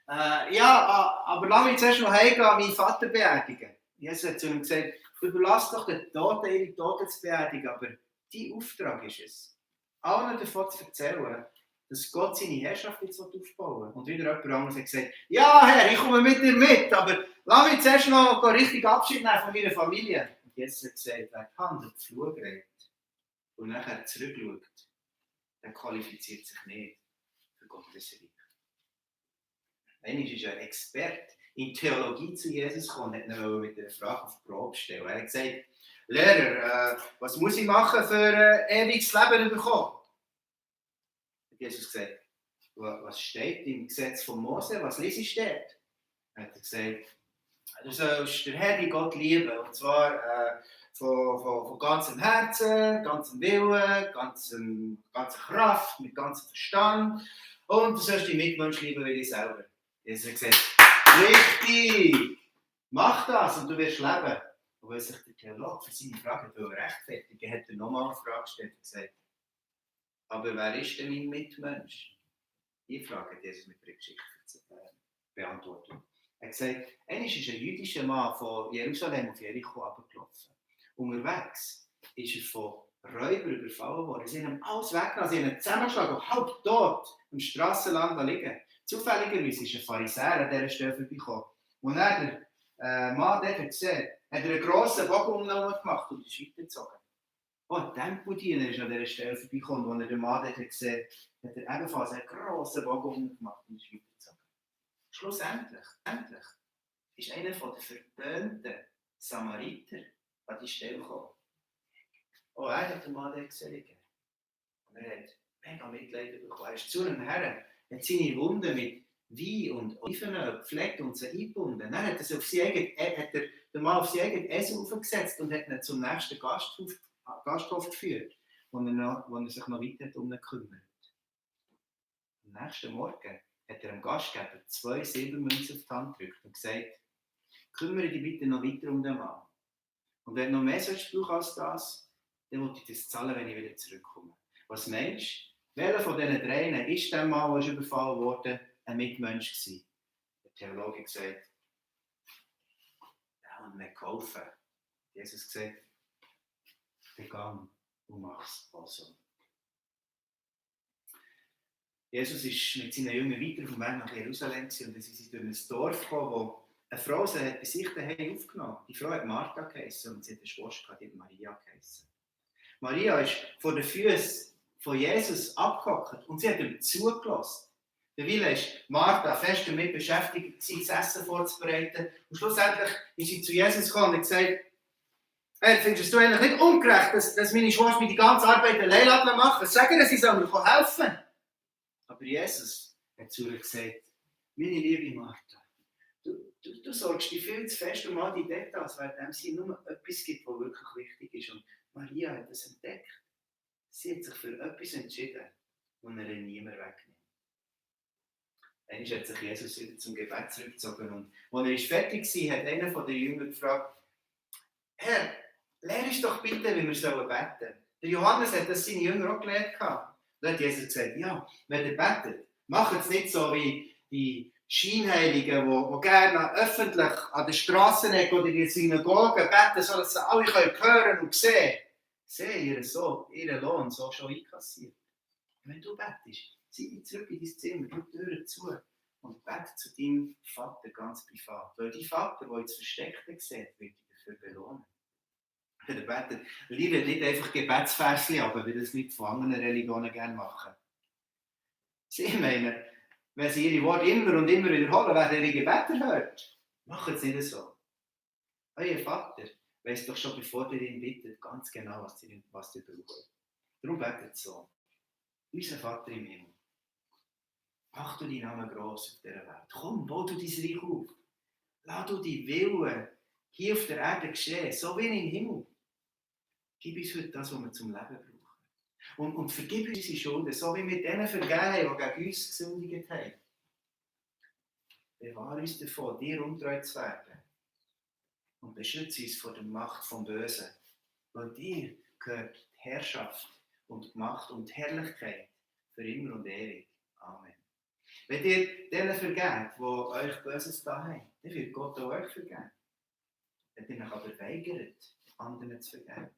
aber lass mich zuerst noch heimgehen, meinen Vater beerdigen. Jesus hat zu ihm gesagt, überlass doch den Toten ihre Toten zu beerdigen, aber dein Auftrag ist es, allen davon zu erzählen, dass Gott seine Herrschaft jetzt aufbauen will. Und wieder jemand anderes hat gesagt, ja Herr, ich komme mit dir mit, aber lass mich zuerst noch richtig Abschied nehmen von meiner Familie. Und Jesus hat gesagt, wer die Hand auf die Flur greift und nachher zurückschaut, der qualifiziert sich nicht für Gottes Reich. Einmal ist ein Experte in Theologie zu Jesus gekommen und hat ihn mit einer Frage auf die Probe stellen. Er hat gesagt, Lehrer, was muss ich machen, für ewiges Leben zu bekommen? Hat Jesus gesagt, was steht im Gesetz von Mose, was liest du dort? Er hat gesagt, du sollst den Herrn Gott lieben, und zwar von ganzem Herzen, ganzem Willen, ganzer Kraft, mit ganzem Verstand. Und du sollst die Mitmenschen lieben wie dich selber. Jesus hat gesagt, richtig, mach das und du wirst leben. Und weil sich der Theologe für seine Frage rechtfertigen hat er nochmal eine Frage gestellt und gesagt, aber wer ist denn mein Mitmensch? Die Frage hat Jesus mit einer Geschichte beantwortet. Er hat gesagt, einmal ist ein jüdischer Mann von Jerusalem auf Jericho runtergelaufen. Unterwegs ist er von Räubern überfallen worden. Sie haben ihm alles weggenommen, sie haben ihn zusammengeschlagen und halb tot am Strassenland liegen. Zufälligerweise ist ein Pharisäer an dieser Stelle vorbeigekommen. Und dann der Mann dort hat gesehen, hat er einen grossen Bogen gemacht und ist weitergezogen. Ein Tempeldiener ist an dieser Stelle vorbeigekommen, und als er den Mann dort hat gesehen, hat er ebenfalls einen grossen Bogen gemacht und ist weitergezogen. Schlussendlich ist einer der verpönten Samariter an die Stelle gekommen. Oh, er hat den Mann dort gesehen. Und er hat mega Mitleid bekommen. Er ist zu einem Herrn, hat seine Wunden mit Wein und Olivenöl gepflegt und sie eingebunden. Dann hat er den Mann auf seinen eigenen Esel aufgesetzt und hat ihn zum nächsten Gasthof geführt, wo er sich noch weiter um ihn kümmert. Am nächsten Morgen hat er dem Gastgeber 2 Silbermünzen auf die Hand gedrückt und gesagt, kümmere dich bitte noch weiter um den Mann. Und wenn du noch mehr brauchst als das, dann will ich das zahlen, wenn ich wieder zurückkomme. Was meinst du? Welcher von diesen 3 ist der Mann, der überfallen wurde, ein Mitmensch gewesen? Der Theologe hat gesagt, der hat mir geholfen. Jesus hat gesagt, begann und mach's also. Jesus ist mit seinen Jüngern weiter auf dem Weg nach Jerusalem und sie sind durch ein Dorf gekommen, wo eine Frau sie hat bei sich daheim aufgenommen. Die Frau hat Martha geheissen und sie hat eine Schwester, die hat Maria geheissen. Maria ist vor den Füßen von Jesus abgehockt und sie hat ihm zugelassen. Derweil war Martha fest damit beschäftigt, das Essen vorzubereiten. Und schlussendlich ist sie zu Jesus gekommen und hat gesagt, hey, findest du eigentlich nicht ungerecht, dass meine Schwester mir die ganze Arbeit allein machen? Sag ihr, sie soll mir helfen. Aber Jesus hat zu ihr gesagt, meine liebe Martha, du sorgst dich viel zu fest um all die Details, weil dem sie nur etwas gibt, was wirklich wichtig ist. Und Maria hat das entdeckt. Sie hat sich für etwas entschieden, das er niemand wegnimmt. Dann hat sich Jesus wieder zum Gebet zurückgezogen. Und als er fertig war, hat einer der Jünger gefragt, Herr, lehre uns doch bitte, wie wir beten sollen. Der Johannes hat das seine Jünger auch gelernt. Dann hat Jesus gesagt, ja, wenn ihr betet, macht es nicht so wie die Scheinheiligen, die gerne öffentlich an der Strassenecke oder in den Synagogen beten, sodass sie alle hören und sehen ihren Lohn so schon einkassiert. Wenn du betest, zieh dich zurück in dein Zimmer, tu die Türen zu und bete zu deinem Vater ganz privat. Weil dein Vater, der ins Versteckte sieht, wird dich dafür belohnen. Der Beter lernt nicht einfach Gebetsverse, aber wie das Leute von anderen Religionen gerne machen. Sie meinen, wenn sie ihre Worte immer und immer wiederholen, werden ihre Gebete erhört. Macht es nicht so. Euer Vater weiss doch schon, bevor ihr ihn bittet, ganz genau, was ihr braucht. Darum betet so. Unser Vater im Himmel, mach du deinen Namen gross auf dieser Welt. Komm, bau du dein Reich auf. Lass du deinen Willen hier auf der Erde geschehen, so wie im Himmel. Gib uns heute das, was wir zum Leben brauchen. Und vergib uns unsere Schulden, so wie wir denen vergeben haben, die gegen uns gesündigt haben. Bewahre uns davon, dir untreu zu werden. Und beschütze uns vor der Macht vom Bösen. Weil dir gehört die Herrschaft und die Macht und die Herrlichkeit für immer und ewig. Amen. Wenn ihr denen vergebt, die euch Böses da haben, dann wird Gott auch euch vergeben. Wenn ihr euch aber weigert, anderen zu vergeben,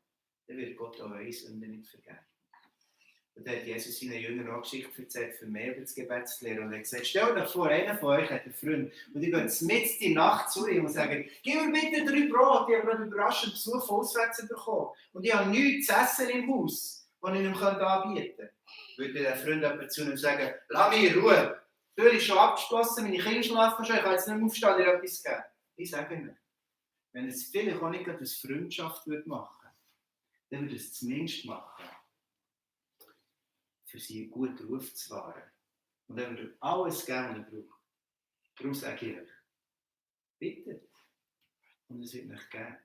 dann wird Gott auch eure Sünden nicht vergeben. Und dann hat Jesus seinen Jüngern auch Geschichte erzählt, für mehr über das Gebet zu lernen. Und er hat gesagt, stellt euch vor, einer von euch hat einen Freund. Und ich gehe mitten in die Nacht zu ihm und sage, gib mir bitte 3 Brot, ich habe gerade einen überraschenden Besuch von auswärts bekommen. Und ich habe nichts zu essen im Haus, das ich ihm anbieten könnte. Würde der Freund jemand zu ihm sagen, lass mich in Ruhe. Die Tür ist schon abgeschlossen, meine Kinder schlafen schon, ich kann jetzt nicht mehr aufstehen, dir etwas geben. Ich sage ihm, wenn es vielleicht auch nicht aus Freundschaft machen würde, dann würde es zumindest machen, für sie einen guten Ruf zu wahren. Und er würde alles geben, was er braucht. Darum sage ich euch, bittet und es wird euch geben.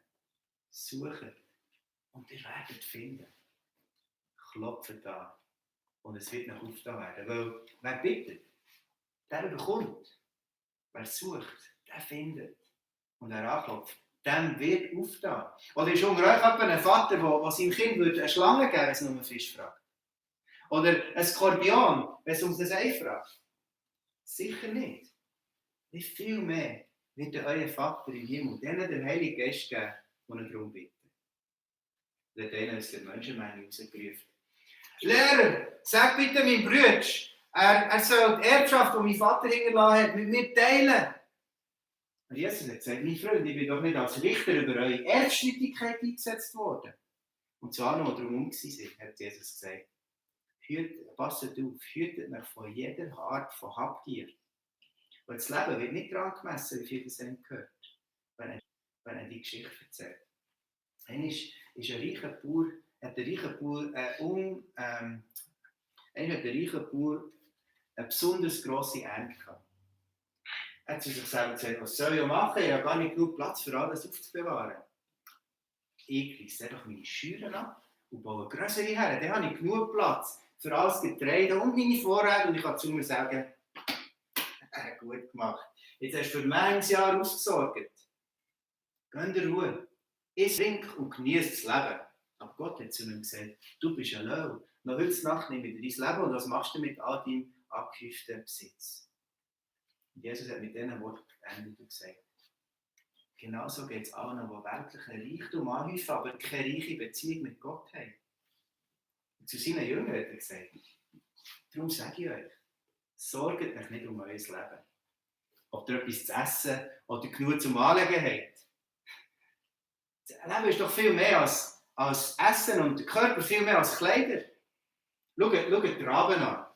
Sucht und ihr werdet finden. Klopft an und es wird euch aufgetan werden. Weil wer bittet, der bekommt. Wer sucht, der findet. Und wer anklopft, dem wird aufgetan. Oder ist unter euch ein Vater, der seinem Kind eine Schlange geben würde, wenn es nur einen Fisch fragt? Oder ein Skorpion, wenn es um das Ei fragt? Sicher nicht. Wie viel mehr wird euer Vater im Himmel denen den Heiligen Geist geben, die ihn darum bitten. Und hat einer aus der Menschenmenge rausgerufen. Lehrer, sag bitte meinem Bruder, er soll die Erbschaft, die mein Vater hinterlassen hat, mit mir teilen. Und Jesus hat gesagt, mein Freund, ich bin doch nicht als Richter über eure Erbstreitigkeit eingesetzt worden. Und zu allen, die drumherum waren, hat Jesus gesagt, passt auf, hütet euch von jeder Art von Habgier. Und das Leben wird nicht daran gemessen, wie viel das einem gehört, wenn er die Geschichte erzählt. Einmal ist ein reicher Bauer, eine besonders grosse Ernte gehabt. Er hat zu sich selber gesagt, was soll ich machen? Ich habe gar nicht genug Platz für alles aufzubewahren. Ich reiße einfach meine Scheuren ab und baue größere her. Dann habe ich genug Platz für alles Getreide und meine Vorräte und ich kann zu mir sagen, gut gemacht. Jetzt hast du für manches Jahr ausgesorgt. Geh in Ruhe. Iss, trink und genieße das Leben. Aber Gott hat zu ihm gesagt, du bist allein. Noch heute Nacht nehme ich dein Leben und was machst du mit all deinem abgehäuften Besitz? Und Jesus hat mit diesen Worten beendet und gesagt, genauso geht es allen, die weltlichen Reichtum anhäufen, aber keine reiche Beziehung mit Gott haben. Und zu seinen Jüngern hat er gesagt, darum sage ich euch, sorgt euch nicht um euer Leben. Ob ihr etwas zu essen oder genug zum Anlegen habt. Das Leben ist doch viel mehr als Essen und der Körper viel mehr als Kleider. Schaut die Raben an.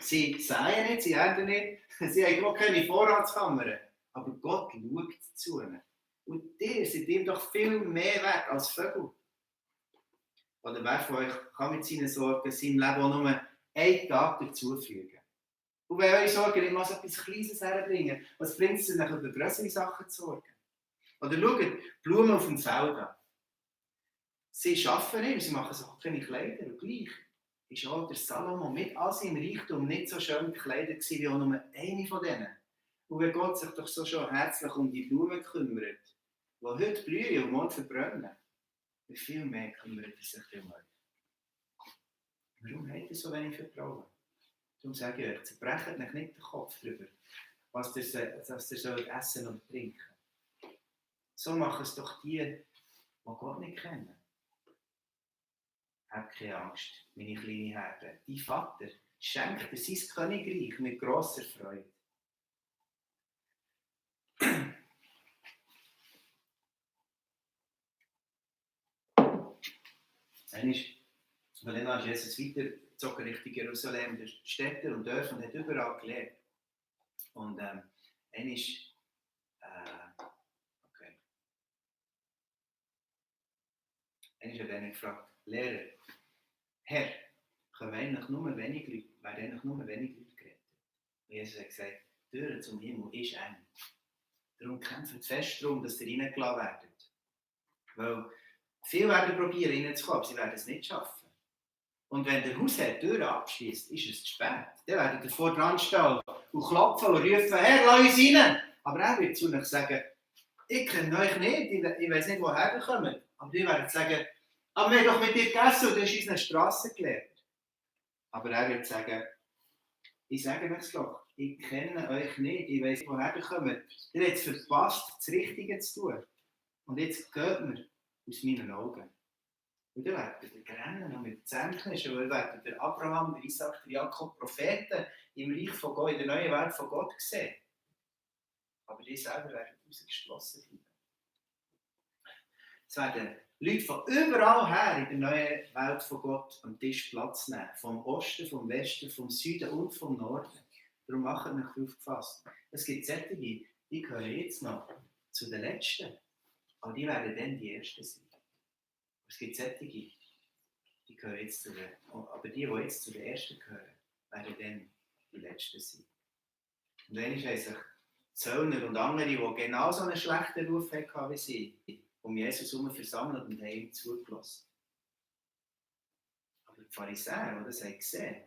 Sie säen nicht, sie ernten nicht, sie haben auch keine Vorratskammern. Aber Gott schaut zu ihnen. Und ihr seid ihm doch viel mehr wert als Vögel. Oder wer von euch kann mit seinen Sorgen seinem Leben auch nur einen Tag dazufügen? Und wenn eure Sorgen nicht mal so etwas Kleines herbringen, was bringt es denn, über größere Sachen zu sorgen? Oder schaut Blumen auf dem Feld an. Sie arbeiten nicht, sie machen auch keine Kleider. Und gleich ist auch der Salomo mit all seinem Reichtum nicht so schön gekleidet gewesen, wie auch nur eine von denen. Und wenn Gott sich doch so schon herzlich um die Blumen kümmert, die heute blühen und morgen verbrennen, wie viel mehr kümmert er sich um euch? Warum habt ihr so wenig Vertrauen? Darum sage ich euch, zerbrecht euch nicht den Kopf darüber, was ihr essen oder trinken. So machen es doch die, die Gott nicht kennen. Habt keine Angst, meine kleine Herde. Dein Vater schenkt dir sein Königreich mit grosser Freude. Einmal ist Jesus weiter gezogen Richtung Jerusalem, durch Städte und Dörfer und hat überall gelebt. Und einmal hat er gefragt, Lehrer, Herr, können eigentlich nur wenig Leute, werden eigentlich nur wenig Leute gerettet? Und Jesus hat gesagt, die Tür zum Himmel ist eng. Darum kämpft fest darum, dass ihr reingelassen werdet. Weil viele werden probieren, reinzukommen, aber sie werden es nicht schaffen. Und wenn der Hausherr die Tür abschließt, ist es zu spät. Dann werden ihr vor dran stehen und klopfen und rufen, Herr, lass uns rein. Aber er wird zu euch sagen, ich kenne euch nicht, ich weiß nicht, woher ihr kommt. Aber die werden sagen, aber wir haben doch mit dir gegessen und du hast uns eine Strasse gelehrt. Aber er wird sagen, ich sage euch doch, ich kenne euch nicht, ich weiß nicht, woher ihr kommt. Ihr habt es verpasst, das Richtige zu tun. Und jetzt geht mir aus meinen Augen. Und dann werdet ihr rennen und mit Zähnchen, weil werdet der Abraham, der Isaac, der Jakob, Propheten im Reich von Gott, in der neuen Welt von Gott sehen. Aber die selber werden rausgeschlossen bleiben. Es werden Leute von überall her in der neuen Welt von Gott am Tisch Platz nehmen. Vom Osten, vom Westen, vom Süden und vom Norden. Darum macht euch aufgefasst. Es gibt solche, die gehören jetzt noch zu den Letzten. Aber die werden dann die Ersten sein. Es gibt solche, die gehören jetzt zu den, aber die jetzt zu den Ersten gehören, werden dann die Letzten sein. Und dann haben sich Zöllner und andere, die genauso einen schlechten Ruf hatten wie sie, um Jesus herum versammelt und haben ihm zugelassen. Aber die Pharisäer, die das haben gesehen,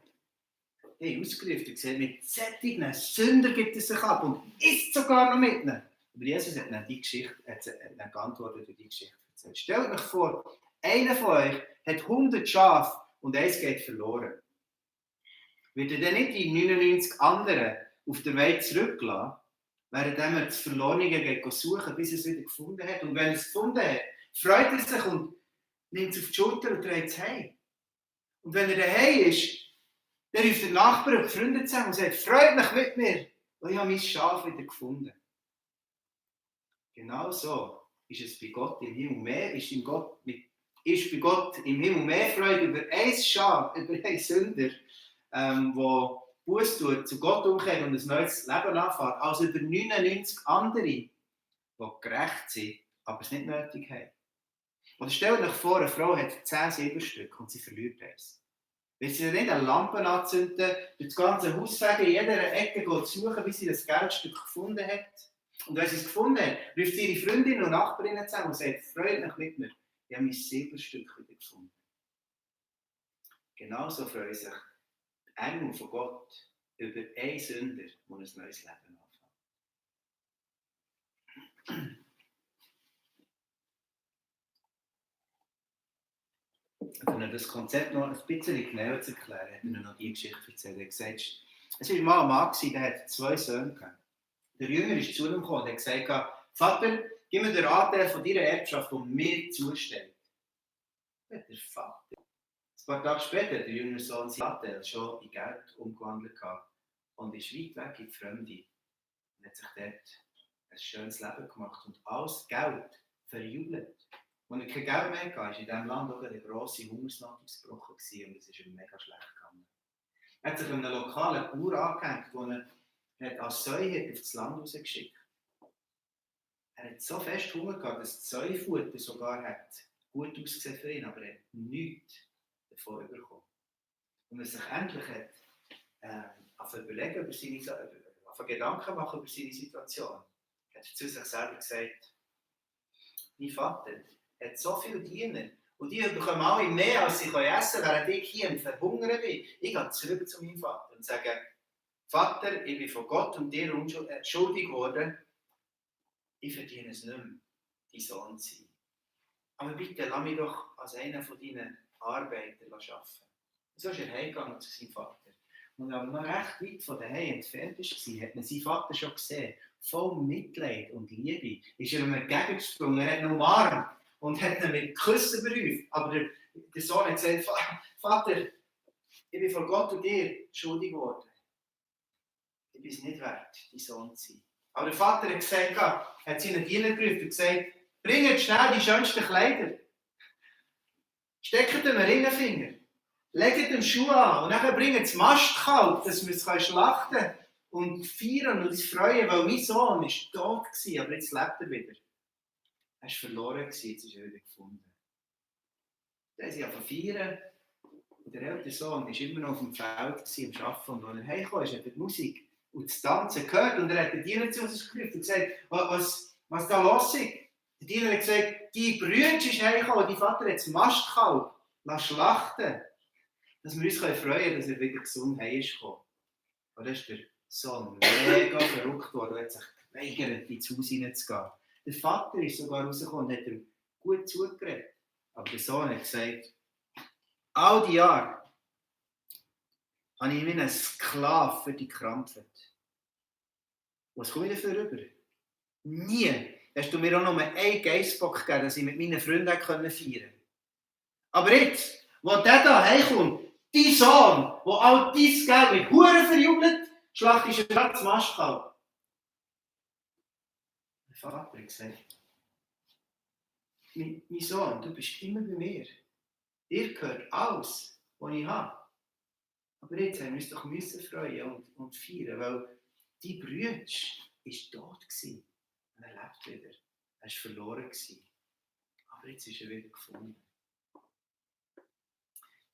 die haben ausgerufen und gesagt, mit solchen Sündern gibt es sich ab und isst sogar noch mit ihnen. Aber Jesus hat dann die Geschichte, hat geantwortet durch die Geschichte erzählt. Stellt euch vor, einer von euch hat 100 Schafe und eins geht verloren. Wird er dann nicht die 99 anderen auf der Weg zurücklassen, während er das Verlorene suchen, bis er es wieder gefunden hat? Und wenn er es gefunden hat, freut er sich und nimmt es auf die Schulter und trägt es heim. Und wenn er daheim ist, dann ruft der Nachbar und die Freunde zusammen und sagt, freut mich mit mir, weil ich habe mein Schaf wieder gefunden. Genau so ist es bei Gott im Himmel mehr, ist bei Gott im Himmel mehr Freude über ein Schaf, über einen Sünder, der Buß tut, zu Gott umkehrt und ein neues Leben anfängt, als über 99 andere, die gerecht sind, aber es nicht nötig haben. Oder stellt euch vor, eine Frau hat 10 Silberstücke und sie verliert eins. Wenn sie nicht eine Lampe anzünden, durch das ganze Haus fegen, in jeder Ecke suchen, bis sie das Geldstück gefunden hat. Und wenn sie es gefunden hat, ruft sie ihre Freundinnen und Nachbarinnen zusammen und sagt, freut mich mit mir, ich habe mein Silberstück wieder gefunden. Genauso freuen sich die Engel von Gott über einen Sünder, der ein neues Leben anfängt. Um das Konzept noch ein bisschen genauer zu erklären, hat er noch die Geschichte erzählt. Er hat gesagt, es war mal ein Mann, der hat 2 Söhne gehabt. Der Jünger ist zu ihm gekommen und hat gesagt, Vater, gib mir den Anteil von deiner Erbschaft, die mir zusteht. Der Vater. Ein paar Tage später hat der jüngere Sohn sein Anteil schon in Geld umgewandelt und ist weit weg in die Fremde. Und hat sich dort ein schönes Leben gemacht und alles Geld verjubelt. Als er kein Geld mehr hatte, war in diesem Land auch eine grosse Hungersnot ausgebrochen und es ist ihm mega schlecht gegangen. Er hat sich einem lokalen Bauer angehängt, den er als Säuhirt auf das Land rausgeschickt. Er hat so fest Hunger gehabt, dass das Säufutter sogar hat gut ausgesehen für ihn, aber er hat nichts davon bekommen. Und er sich endlich hat überlegen über seine Gedanken machen über seine Situation, hat er zu sich selber gesagt, mein Vater hat so viele Diener und die bekommen alle mehr, als sie essen können, während ich hier am Verhungern bin. Ich gehe zurück zu meinem Vater und sage, Vater, ich bin von Gott und dir schuldig geworden, ich verdiene es nicht mehr, dein Sohn zu sein. Aber bitte, lass mich doch als einer von deinen Arbeitern arbeiten. So ist er heimgegangen zu seinem Vater. Und als er noch recht weit von daheim entfernt war, hat man seinen Vater schon gesehen. Voll Mitleid und Liebe ist er ihm entgegengesprungen, er hat ihn umarmt und hat ihn mit Küssen berufen. Aber der Sohn hat gesagt, Vater, ich bin von Gott und dir schuldig geworden. Ich bin es nicht wert, dein Sohn zu sein. Aber der Vater hat gesagt, hat seinen Diener gerufen und gesagt, bringt schnell die schönsten Kleider. Steckt ihm einen Ringfinger. legt den Schuh an und dann bringt das Mastkalb, dass wir es schlachten können und feiern und uns freuen, weil mein Sohn war tot, aber jetzt lebt er wieder. Er war verloren, jetzt ist er wieder gefunden. Dann sind sie feiern und der ältere Sohn war immer noch auf dem Feld am Arbeiten und als er heimkam, hat er die Musik und das Tanzen gehört und er hat den Diener zu uns gerufen und gesagt, was da los ist. Der Diener hat gesagt, die Brüder ist heimgekommen, dein Vater hat das Mastkalb schlachten, dass wir uns freuen können, dass er wieder gesund heimgekommen ist. Und dann ist der Sohn mega verrückt worden und hat sich geweigert, ins Haus hineinzugehen. Der Vater ist sogar rausgekommen und hat ihm gut zugeredet. Aber der Sohn hat gesagt, all die Jahre habe ich wie ein Sklave für dich gekrampft. Was komme ich dafür rüber? Nie hast du mir auch nur einen Geissbock gegeben, dass ich mit meinen Freunden feiern konnte. Aber jetzt, wo der da heimkommt, dein Sohn, der all dein Geld mit Huren verjubelt, schlachtest du das Mastkalb. Der Vater hat gesagt, mein Sohn, du bist immer bei mir. Dir gehört alles, was ich habe. Aber jetzt haben wir uns doch freuen und feiern, weil dein Bruder war tot gewesen. Und er lebt wieder. Er war verloren gewesen. Aber jetzt ist er wieder gefunden.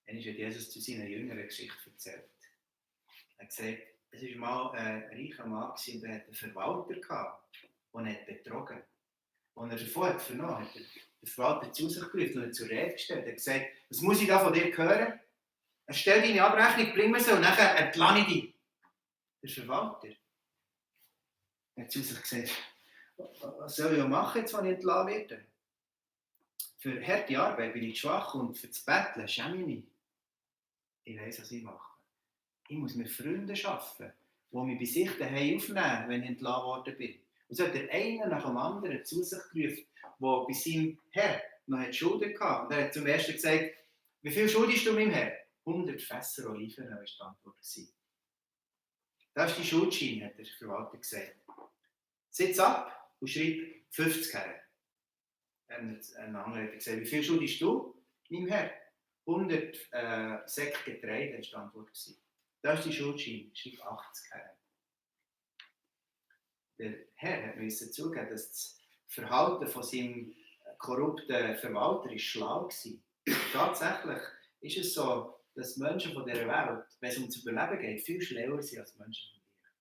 Dann hat Jesus zu seinen Jüngern eine Geschichte erzählt. Er hat gesagt, es war mal ein reicher Mann und der hatte einen Verwalter gehabt, der ihn betrogen hat. Als er davon hat vernommen, hat der Verwalter zu sich gerufen und ihn zur Rede gestellt. Er hat gesagt, was muss ich da von dir hören? Erstell deine Abrechnung, bring mir sie und nachher entlasse ich dich. Der Verwalter hat zu sich gesagt, was soll ich machen, jetzt, wenn ich entlassen werde? Für harte Arbeit bin ich schwach und für das Betteln schäme ich mich. Ich weiss, was ich mache. Ich muss mir Freunde schaffen, die mich bei sich daheim aufnehmen, wenn ich entlassen worden bin. Und so hat der eine nach dem anderen zu sich gerufen, der bei seinem Herr noch Schulden hatte. Und er hat zum ersten gesagt, wie viel schuldest du meinem Herr? 100 Fässer Oliven, war die Antwort. Das ist die Schuldschein, hat der Verwalter gesagt. Sitz ab und schreib 50 her. Ein anderer hat gesagt, wie viel schuldest du meinem Herr? 100 Säcke Getreide, war die Antwort. Das ist die Schuldschein, schreib 80 her. Der Herr musste zugeben, dass das Verhalten von seinem korrupten Verwalter ist schlau war. Tatsächlich ist es so, dass Menschen von dieser Welt, wenn es ums Überleben geht, viel schlauer sind als Menschen von dir.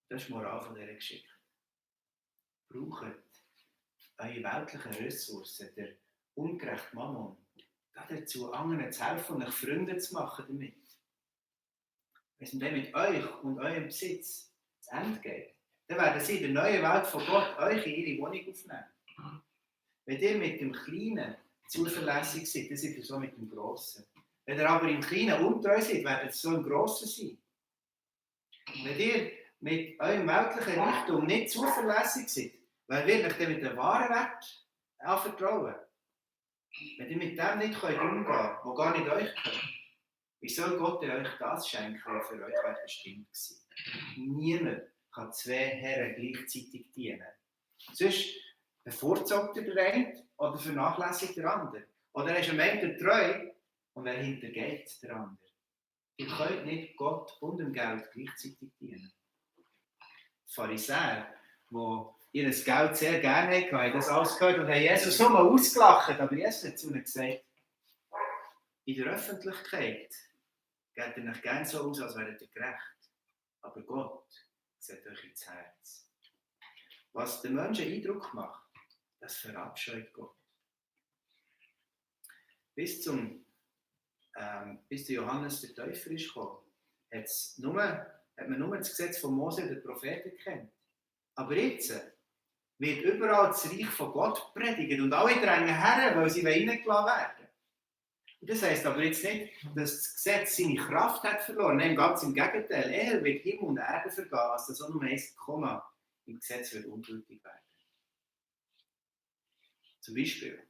Das ist die Moral von dieser Geschichte. Braucht eure weltlichen Ressourcen, der ungerechte Mammon, dazu anderen zu helfen und euch Freunde zu machen damit. Wenn es dann mit euch und eurem Besitz zu Ende geht, dann werden sie in der neuen Welt von Gott euch in ihre Wohnung aufnehmen. Wenn ihr mit dem Kleinen zuverlässig seid, dann seid ihr so mit dem Grossen. Wenn ihr aber im Kleinen untreu seid, werdet ihr so im Grossen sein. Wenn ihr mit eurem weltlichen Reichtum nicht zuverlässig seid, wer wird euch dann mit dem wahren Wert anvertrauen? Wenn ihr mit dem nicht umgehen könnt, wo gar nicht euch gehört, wie soll Gott euch das schenken, was für euch bestimmt war? Niemand kann zwei Herren gleichzeitig dienen. Sonst bevorzugt er den einen oder vernachlässigt der andere. Oder er ist am Ende treu und er hintergeht der andere. Ihr könnt nicht Gott und dem Geld gleichzeitig dienen. Die Pharisäer, die ihr Geld sehr gerne hatten, haben das alles gehört und haben Jesus nur ausgelacht. Aber Jesus hat zu ihnen gesagt, in der Öffentlichkeit geht ihr nicht gerne so aus, als wäret ihr gerecht. Aber Gott sieht euch ins Herz. Was den Menschen Eindruck macht, das verabscheut Gott. Bis zu Johannes der Täufer ist gekommen, hat man nur das Gesetz von Mose und den Propheten gekannt. Aber jetzt wird überall das Reich von Gott predigt und alle drängen her, weil sie reingelassen werden. Und das heisst aber jetzt nicht, dass das Gesetz seine Kraft hat verloren. Nein, ganz im Gegenteil. Eher wird Himmel und Erde vergehen, als das auch nur ein Komma im Gesetz wird ungültig werden. Zum Beispiel,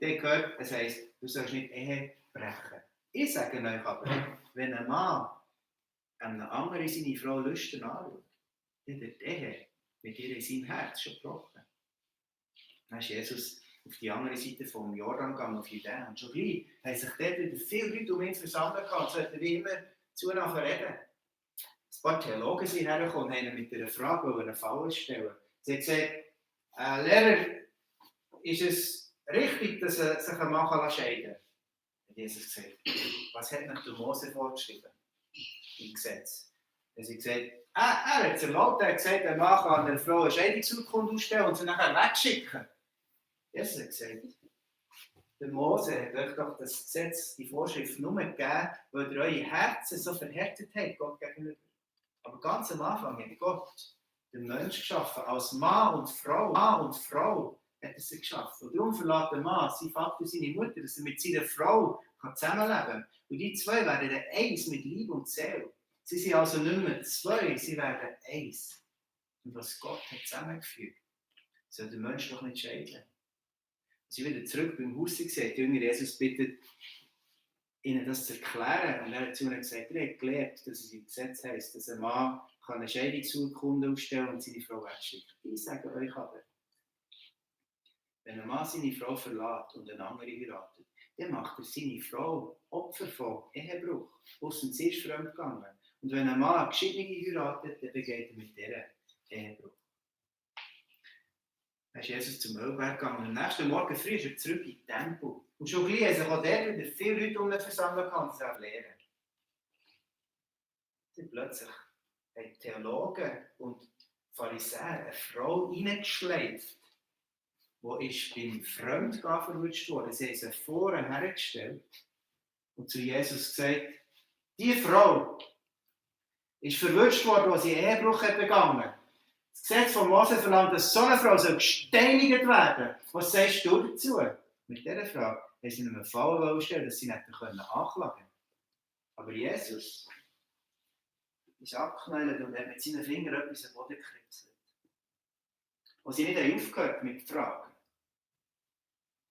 ihr gehört, es heisst, du sollst nicht Ehe brechen. Ich sage euch aber, wenn ein Mann einem anderen seine Frau lüstern anschaut, dann wird die Ehe mit ihr in seinem Herz schon gebrochen. Dann ist Jesus auf die andere Seite vom Jordan gegangen, auf Judäa. Und schon gleich haben sich dort wieder viele Leute um ihn versammelt gehabt. So hat er wie immer zueinander reden. Ein paar Theologen sind hergekommen und haben ihn mit einer Frage eine Falle stellen. Sie haben gesagt, Lehrer, ist es richtig, dass er sich ein Mann scheiden kann? Hat Jesus gesagt, was hat nach der Mose vorgeschrieben im Gesetz? Er hat gesagt, er hat es erlaubt, er hat gesagt, ein Mann kann einer Frau eine Scheidungsurkunde ausstellen und sie nachher wegschicken. Jesus hat gesagt, der Mose hat euch doch das Gesetz, die Vorschrift nur gegeben, weil ihr eure Herzen so verhärtet habt, Gott gegenüber. Aber ganz am Anfang hat Gott den Menschen geschaffen, als Mann und Frau. Mann und Frau hat er sie geschaffen. Und darum verlässt der Mann seinen Vater und seine Mutter, dass er mit seiner Frau zusammenleben kann. Und die zwei werden dann eins mit Liebe und Seele. Sie sind also nicht mehr zwei, sie werden eins. Und was Gott hat zusammengefügt, soll der Mensch doch nicht scheiden. Als ich wieder zurück beim Haus war, hat der Jünger Jesus bittet, ihnen das zu erklären. Und er hat zu ihnen gesagt, er hat gelernt, dass es im Gesetz heisst, dass ein Mann eine Scheidungsurkunde ausstellen und seine Frau wegschicken. Ich sage euch aber, wenn ein Mann seine Frau verlässt und eine andere heiratet, dann macht er seine Frau Opfer von Ehebruch. Ausser sie ist fremd gegangen. Und wenn ein Mann eine Geschiedene heiratet, dann begeht er mit dieser Ehebruch. Dann ist Jesus zum Ölberg gegangen und am nächsten Morgen früh ist er zurück in den Tempel. Und schon gleich haben sich auch dort wieder viele Leute um ihn versammelt und sie lehren. Dann plötzlich haben Theologen und Pharisäer eine Frau reingeschleift, die ist beim Fremdgehen verwünscht worden. Sie haben sie vorher hergestellt und zu Jesus gesagt, die Frau ist verwünscht worden, als sie Ehebruch hat begangen. Das Gesetz von Mose verlangt, dass so eine Frau gesteinigt werden soll. Was sagst du dazu? Mit dieser Frage haben sie ihm eine Falle stellen, dass sie nicht anklagen können. Aber Jesus ist abgeknallt und hat mit seinen Fingern etwas am Boden gekritzelt. Als sie nicht aufgehört mit Fragen,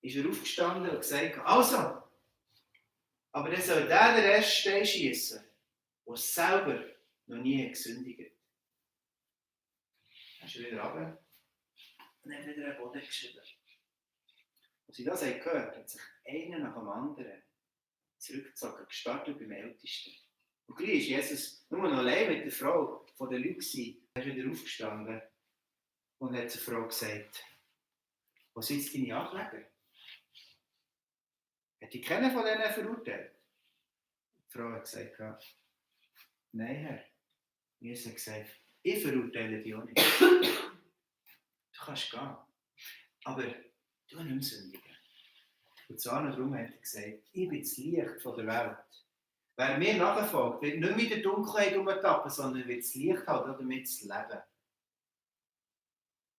ist er aufgestanden und gesagt, also, aber dann soll der den ersten Stein schiessen, der selber noch nie gesündigt hat. Dann ist er wieder runter und hat wieder einen Boden geschrieben. Als sie das gehört, hat sich einer nach dem anderen zurückgezogen, gestartet beim Ältesten. Und gleich ist Jesus nur noch allein mit der Frau von den Leuten. Er ist wieder aufgestanden und hat zur Frau gesagt, wo sind jetzt deine Ankläger? Hat die keinen von denen verurteilt? Die Frau hat gesagt, nein, Herr. Jesus hat gesagt, ich verurteile dich auch nicht. Du kannst gehen. Aber du nicht mehr sündigen. Und zwar darum hat er gesagt, ich bin das Licht von der Welt. Wer mir nachfolgt, wird nicht mit der Dunkelheit umtappen, sondern wird das Licht haben, damit zu leben.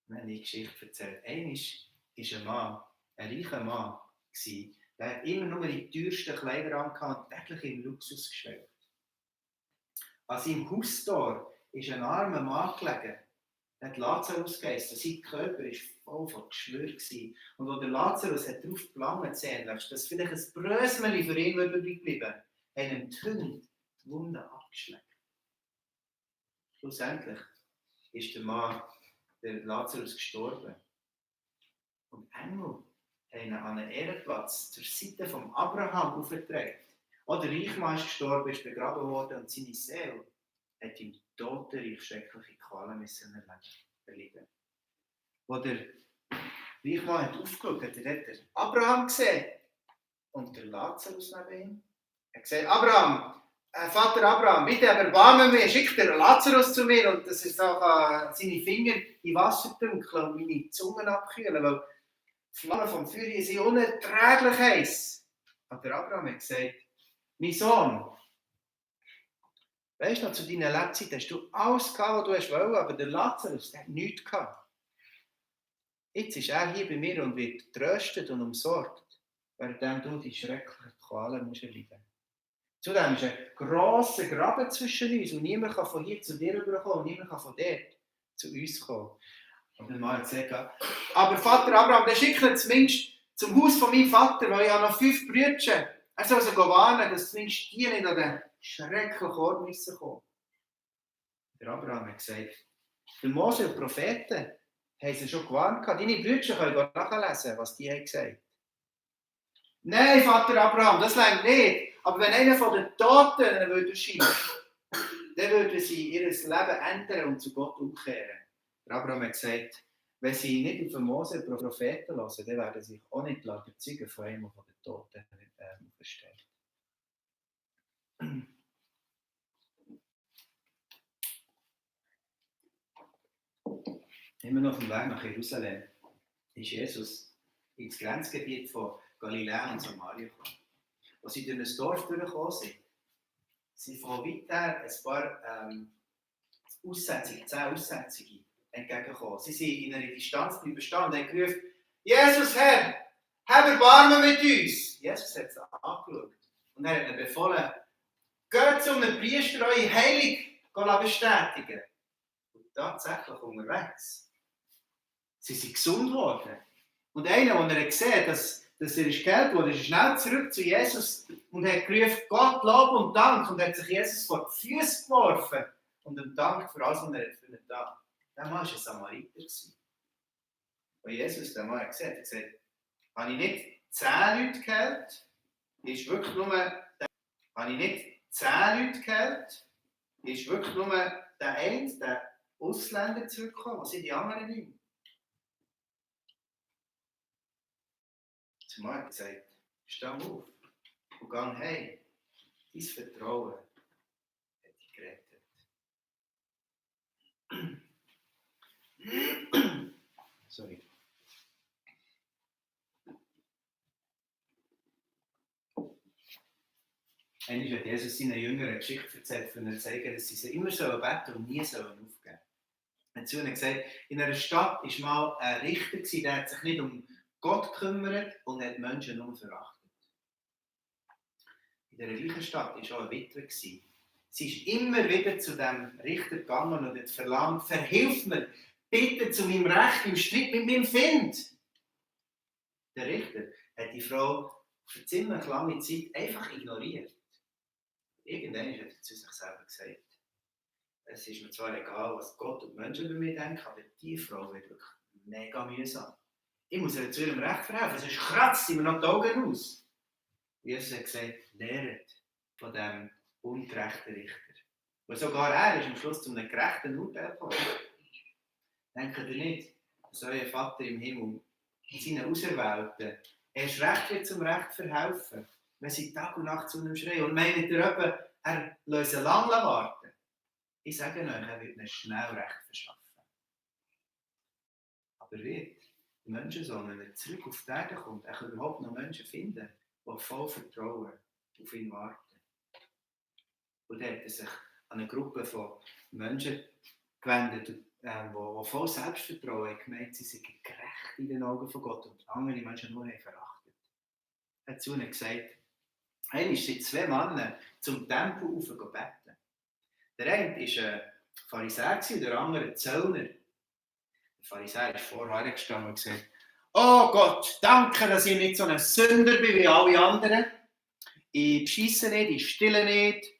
Wir haben die Geschichte erzählt. Einmal war ein Mann, ein reicher Mann, der hat immer nur die teuersten Kleider angehabt und täglich im Luxus geschwelgt. An seinem Haustor ist ein armer Mann gelegen, der hat Lazarus geheißen. Sein Körper war voll von Geschwür. Und als der Lazarus hat darauf gelangt, dass vielleicht ein Brösmeli für ihn übrig bleiben, haben ihm die Hunde die Wunden abgeschleckt. Schlussendlich ist der Mann, der Lazarus, gestorben. Und Engel haben ihn an einen Ehrenplatz zur Seite von Abraham aufgetragen. Auch der Reichmann ist gestorben, ist begraben worden und seine Seele hat im Totenreich schreckliche Qualen erleben. Als der Reichmann hat aufgeschaut hat, er Abraham gesehen und der Lazarus neben ihm. Er hat gesagt, Abraham, Vater Abraham, bitte erbarme mich, schick den Lazarus zu mir und dass er auch seine Finger in Wasser dunkeln und meine Zunge abkühlen, weil die Flammen vom Feuer sind unerträglich heiß. Und der Abraham hat gesagt, mein Sohn, weißt du noch, zu deiner Lebzeit hast du alles gehabt, was du wolltest, aber der Lazarus der hat nichts gehabt. Jetzt ist er hier bei mir und wird tröstet und umsorgt, während du die schrecklichen Qualen musst erleiden. Zudem ist ein grosser Graben zwischen uns und niemand kann von hier zu dir rüberkommen und niemand kann von dort zu uns kommen. Und der Mann hat gesagt, aber Vater Abraham, der schickt ihn zumindest zum Haus von meinem Vater, weil ich habe noch 5 Brüder. Er soll sie warnen, dass zumindest die nicht an den schrecklichen Ort müssen kommen. Der Abraham hat gesagt, der Mose und die Propheten haben sie schon gewarnt. Deine Brüder können nachlesen, was die haben gesagt. Nein, Vater Abraham, das reicht nicht. Aber wenn einer von den Toten würde erscheinen, dann würden sie ihr Leben ändern und zu Gott umkehren. Der Abraham hat gesagt, wenn sie nicht auf den Mose und Propheten hören, dann werden sie sich auch nicht überzeugen von einem, der von den Toten aufersteht. Immer noch auf dem Weg nach Jerusalem ist Jesus ins Grenzgebiet von Galiläa und Samaria gekommen. Als sie durch ein Dorf durchgekommen sind von weit her ein paar 10 Aussätzige entgegengekommen. Sie sind in einer Distanz bestanden und haben gerufen, Jesus Herr, hab Erbarmen mit uns. Jesus hat sie angeschaut und er hat ihnen befohlen, geht zu einem Priester eure Heilung bestätigen. Und tatsächlich unterwegs. Sie sind gesund geworden. Und einer, der gesehen dass er geheilt wurde, ist schnell zurück zu Jesus und hat gerufen, Gott, Lob und Dank. Und hat sich Jesus vor die Füße geworfen und ihm dankt für alles, was er für ihn da. Der Mann war ein Samariter. Und Jesus, der Mann, hat gesagt, habe ich nicht 10 Leute geheilt? Ist wirklich nur habe ich nicht 10 Leute geheilt? Ist wirklich nur der eine, der Ausländer zurückgekommen? Was sind die anderen nicht? Der Mann hat gesagt, steh auf und geh heim. Dein Vertrauen hat dich gerettet. Sorry. Einmal hat Jesus seinen Jüngern eine Geschichte erzählt, um ihnen zu zeigen, dass sie immer beten und nie aufgeben sollen. Er hat zu ihnen gesagt, in einer Stadt war mal ein Richter, der hat sich nicht um Gott gekümmert und hat Menschen nur verachtet. In dieser gleichen Stadt war auch eine Witwe. Sie ist immer wieder zu diesem Richter gegangen und hat verlangt, verhilf mir, bitte zu meinem Recht im Streit mit meinem Kind. Der Richter hat die Frau für ziemlich lange Zeit einfach ignoriert. Irgendwann hat er zu sich selber gesagt, es ist mir zwar egal, was Gott und die Menschen über mich denken, aber diese Frau wird wirklich mega mühsam. Ich muss ihr zu ihrem Recht verhelfen, sonst kratzt sie mir noch die Augen aus. Jesus hat gesagt, lehret von diesem ungerechten Richter. Und sogar er ist am Schluss zu einem gerechten Urteil gekommen. Denkt ihr nicht, dass euer Vater im Himmel seinen Auserwählten erst recht wird zum Recht verhelfen, wenn sie Tag und Nacht zu ihm schreien? Und meint ihr etwa, er lässt sie lange warten? Ich sage euch, er wird ihnen schnell Recht verschaffen. Aber wird der Menschensohn, wenn er zurück auf die Erde kommt, er kann überhaupt noch Menschen finden, die voll Vertrauen auf ihn warten. Und er hat sich an eine Gruppe von Menschen gewendet, die voll Selbstvertrauen haben gemeint, sie sind gerecht in den Augen von Gott und andere Menschen nur verachtet. Er hat zu ihnen gesagt, einmal sind 2 Männer zum Tempel rauf beten. Der eine war ein Pharisäer und der andere ein Zöllner. Der Pharisäer ist vorher gestanden und gesagt, oh Gott, danke, dass ich nicht so ein Sünder bin wie alle anderen. Ich bescheisse nicht, ich stille nicht,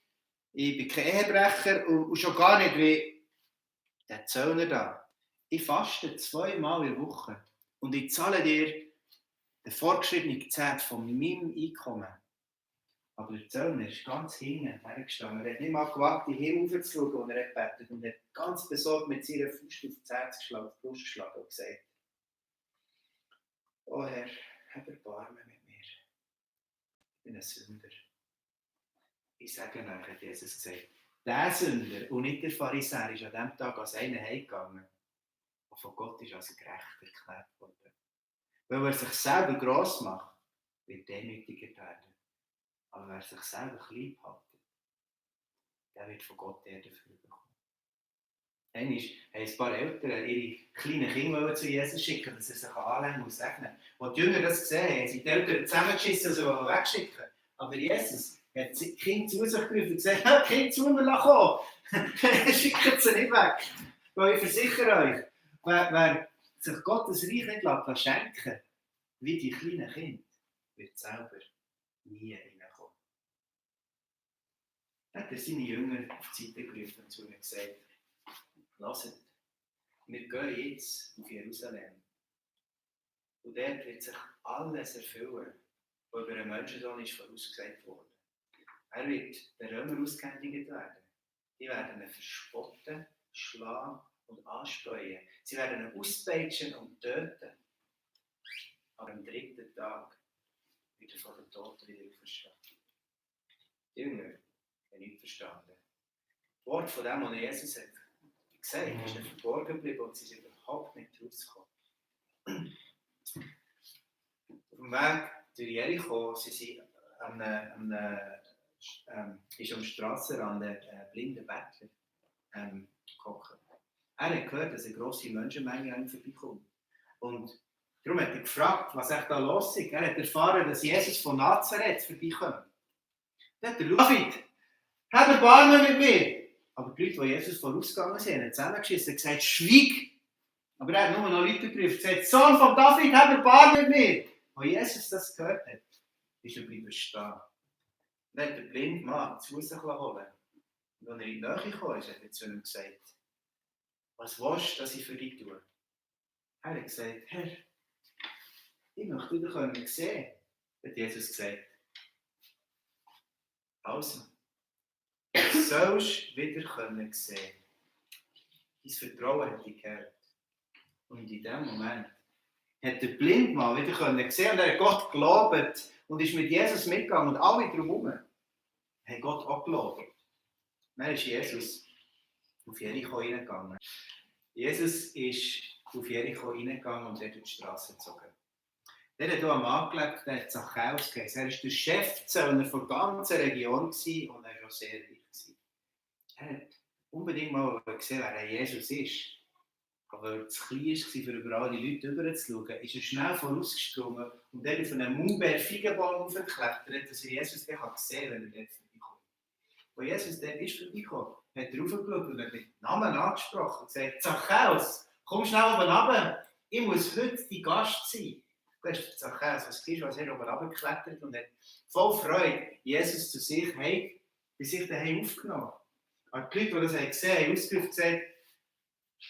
ich bin kein Ehebrecher und schon gar nicht wie der Zöllner da. Ich faste 2-mal in der Woche und ich zahle dir den vorgeschriebenen Zehntel von meinem Einkommen. Aber der Zöllner ist ganz hinten hergestanden. Er hat nicht mal gewagt, in den Himmel aufzuschauen, und er hat gebetet und hat ganz besorgt mit seiner Faust auf die Herz geschlagen, auf die Brust geschlagen und gesagt, oh Herr, hab Erbarmen mit mir. Ich bin ein Sünder. Ich sage euch, hat Jesus gesagt, der Sünder und nicht der Pharisäer ist an diesem Tag als einer heimgegangen, der von Gott ist als gerecht erklärt worden. Weil er sich selber gross macht, wird demütiger werden. Aber wer sich selber klein hält, der wird von Gott Erde dafür bekommen. Einmal haben ein paar Eltern ihre kleinen Kinder zu Jesus schicken, dass er sich anlängen und segnen. Als die Jünger das gesehen haben, haben sie die Eltern zusammengeschissen und sie wegschicken. Aber Jesus hat das Kind zu sich gerufen und gesagt, Kind zu mir kommen. Schickt sie nicht weg. Weil ich versichere euch, wer sich Gottes Reich nicht schenken lässt, wie die kleinen Kinder, wird selber nie reinkommen. Dann hat er seine Jünger auf die Seite gerufen und zu ihnen gesagt, hört, wir gehen jetzt auf Jerusalem. Und dort wird sich alles erfüllen, was über einen Menschensohn ist vorausgesagt worden. Er wird den Römern ausgehändigt werden. Die werden ihn verspotten, schlagen und anspähen. Sie werden ihn auspeitschen und töten. Aber am dritten Tag wird er von den Toten wieder auferstehen. Die Jünger haben nicht verstanden. Das Wort von dem, was Jesus hat gesagt hat, ist nicht verborgen geblieben und sie sind überhaupt nicht rausgekommen. Auf dem Weg durch Jericho sind sie ist am Strassenrand ein blinder Bettler gehockt. Er hat gehört, dass eine grosse Menschenmenge an ihm vorbeikommt. Und darum hat er gefragt, was echt da los ist. Er hat erfahren, dass Jesus von Nazareth vorbeikommt. Dann hat er David, hab Erbarmen mit mir! Aber die Leute, die Jesus vorausgegangen sind, haben zusammengeschissen und gesagt, schweig! Aber er hat nur noch Leute gerufen und gesagt, Sohn von David, hab Erbarmen mit mir! Als Jesus das gehört hat, ist er bleiben stehen. Dann hat der blinde Mann zu Fuß holen. Und als er in die Nähe kam, hat er zu ihm gesagt, was willst du, dass ich für dich tue? Er hat gesagt, Herr, ich möchte wieder sehen, hat Jesus gesagt. Also, du sollst wieder sehen. Dein Vertrauen hat dich gehört. Und in dem Moment hat der Blindmann wieder sehen und er hat Gott gelobt und ist mit Jesus mitgegangen und alle drumherum haben Gott auch gelobt. Dann ist Jesus auf Jericho reingegangen. Jesus ist auf Jericho reingegangen und dort durch die Straße gezogen. Der hat hier einen Mann gelebt, der hat Zachäus geheißen. Er war der Chefzöllner der ganzen Region und er war auch sehr reich. Er hat unbedingt mal gesehen, wer Jesus ist. Aber weil er zu klein war, für überall die Leute rüberzuschauen, ist er schnell vorausgesprungen und dann auf einen Maulbeer-Feigenbaum aufgeklettert, dass er Jesus sehen kann, wenn er dort vorbeikommt. Als Jesus dort ist vorbeigekommen, hat er raufgeschaut und hat mit Namen angesprochen und gesagt, Zachäus, komm schnell oben runter, ich muss heute dein Gast sein. Da ist der Zachäus, was siehst du, als er oben runtergeklettert und hat voll Freude Jesus zu sich bei sich daheim aufgenommen. Aber die Leute, die das gesehen haben, ausgerufen gesagt,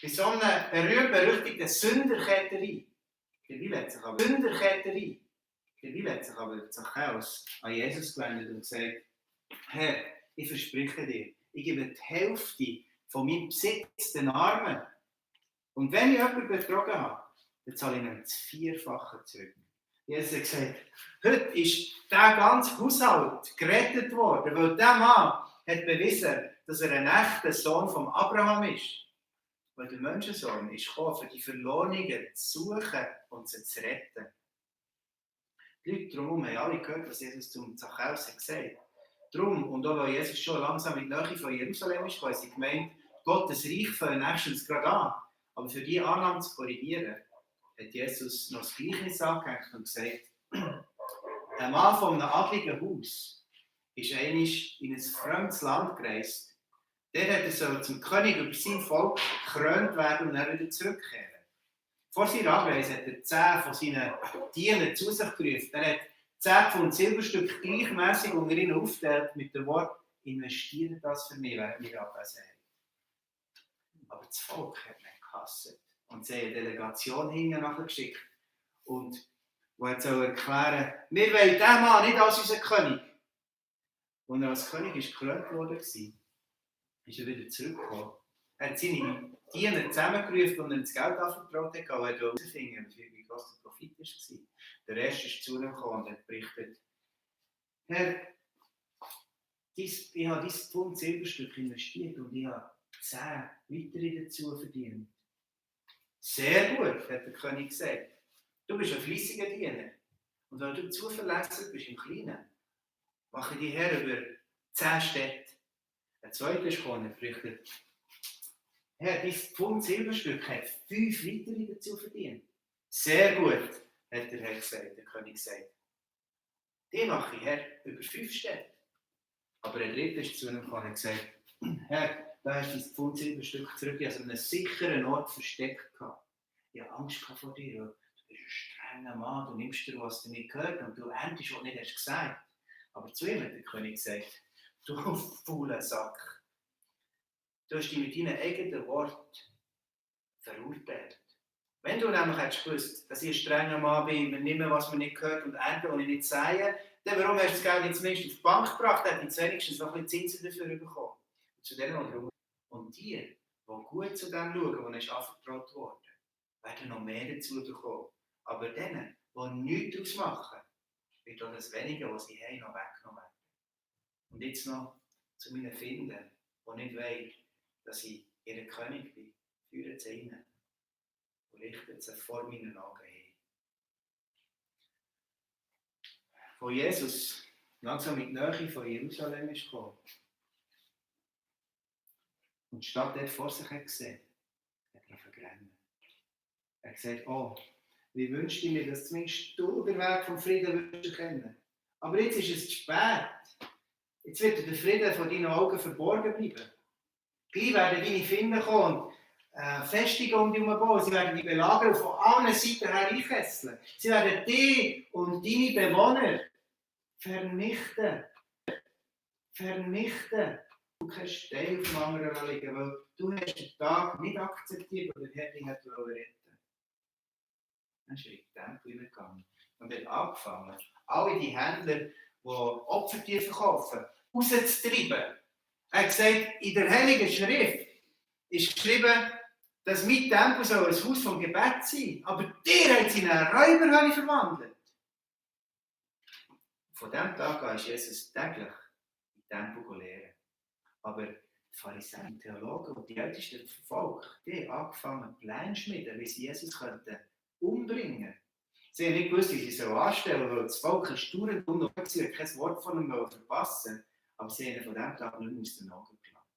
bei so einer berühmt-berüchtigten Sünderketterei, der hat sich aber Zachäus an Jesus gewendet und gesagt, Herr, ich verspreche dir, ich gebe die Hälfte von meinem Besitz den Armen. Und wenn ich jemanden betrogen habe, dann zahle ich ihm das Vierfache zurück. Jesus hat gesagt, heute ist der ganze Haushalt gerettet worden, weil der Mann hat bewiesen, dass er ein echter Sohn von Abraham ist. Weil der Menschensohn ist gekommen, für die Verlorenen zu suchen und sie zu retten. Die Leute drumherum haben alle gehört, was Jesus zum Zachäus gesagt hat. Darum, und auch weil Jesus schon langsam in die Nähe von Jerusalem ist, haben sie gemeint, Gottes Reich fängt nächstens gerade an. Aber für diese Annahme zu korrigieren, hat Jesus noch das Gleichnis angehängt und gesagt, ein Mann von einem adligen Haus ist einmal in ein fremdes Land gereist. Dort hat er zum König über sein Volk gekrönt werden und dann wieder zurückkehren. Vor seiner Abreise hat er 10 von seinen Dienern zu sich gerufen. Er hat 10 Pfund Silberstück gleichmässig unter ihnen aufgeteilt mit dem Wort, investiere das für mich, während wir abwesend sind. Aber das Volk hat nicht gehasst. Und sie haben eine Delegation hinten nachgeschickt. Und die hat erklären, wir wollen diesen Mann nicht als unseren König. Und er als König ist gekrönt worden, ist er wieder zurückgekommen. Er hat seine Diener zusammengerufen und ihm das Geld anvertraut hat, weil er herausfinden wollte, wie groß der Profit war. Der Rest ist zu ihm gekommen und hat berichtet, Herr, ich habe dieses Pfund Silberstück investiert und ich habe 10 weitere dazu verdient. Sehr gut, hat der König gesagt. Du bist ein fleissiger Diener. Und wenn du zuverlässig bist im Kleinen, mache ich dich her über 10 Städte. Ein zweiter ist gekommen und berichtet, Herr, dieses Pfund Silberstück hat 5 weitere dazu verdient. Sehr gut, hat der Herr gesagt, der König gesagt. Die mache ich her über 5 Städte. Aber der dritte ist zu ihm gekommen und gesagt, Herr, da hast du dein Pfund Silberstück zurück, ich habe an einem sicheren Ort versteckt gehabt. Ich habe Angst vor dir, du bist ein strenger Mann, du nimmst dir, was du nicht gehört und du erntest, was du nicht hast gesagt. Aber zu ihm hat der König gesagt, du fauler Sack. Du hast dich mit deinen eigenen Worten verurteilt. Wenn du nämlich hättest gewusst, dass ich ein strenger Mann bin, wir nehmen, was man nicht gehört und ernten, was ich nicht sage, dann warum hast du das Geld jetzt zumindest auf die Bank gebracht, dann hätte ich wenigstens noch ein bisschen Zinsen dafür bekommen. Und die gut zu dem schauen, was ist anvertraut worden, werden noch mehr dazu bekommen. Aber denen, die nichts daraus machen, wird auch das Wenige, was sie haben, noch weggenommen werden. Und jetzt noch zu meinen Finden, die nicht wollen, dass ich ihr König bin, führen sie rein und richten sie vor meinen Augen hin. Wo Jesus langsam in die Nähe von Jerusalem ist gekommen und die Stadt dort vor sich hat gesehen, hat er vergrämt. Er hat gesagt, oh, wie wünschte ich mir, dass zumindest du den Weg vom Frieden würdest erkennen. Aber jetzt ist es zu spät. Jetzt wird der Frieden von deinen Augen verborgen bleiben. Gleich werden deine Finden kommen und Festungen um dich herum bauen. Sie werden dich belagern und von allen Seiten her einkesseln. Sie werden dich und deine Bewohner vernichten. Vernichten. Du kannst Stein auf dem anderen liegen, weil du hast den Tag nicht akzeptiert, oder der Herr hat retten. Dann ist er in den Tempel hineingegangen und hat angefangen, alle die Händler, die Opfertiere verkaufen, rauszutreiben. Er hat gesagt, in der Heiligen Schrift ist geschrieben, dass mein Tempel soll ein Haus vom Gebet sein. Aber der hat sie in eine Räuberhölle verwandelt. Von diesem Tag an ist Jesus täglich im Tempel lehren. Aber die Pharisäer und Theologen und die Ältesten vom Volk, die haben angefangen, Pläne zu schmieden, wie sie Jesus umbringen könnten. Sie haben nicht gewusst, wie sie es anstellen, weil das Volk ist dauernd und sie hat kein Wort von ihm verpassen. Aber sie haben von diesem Tag nicht mehr aus den Augen gelassen.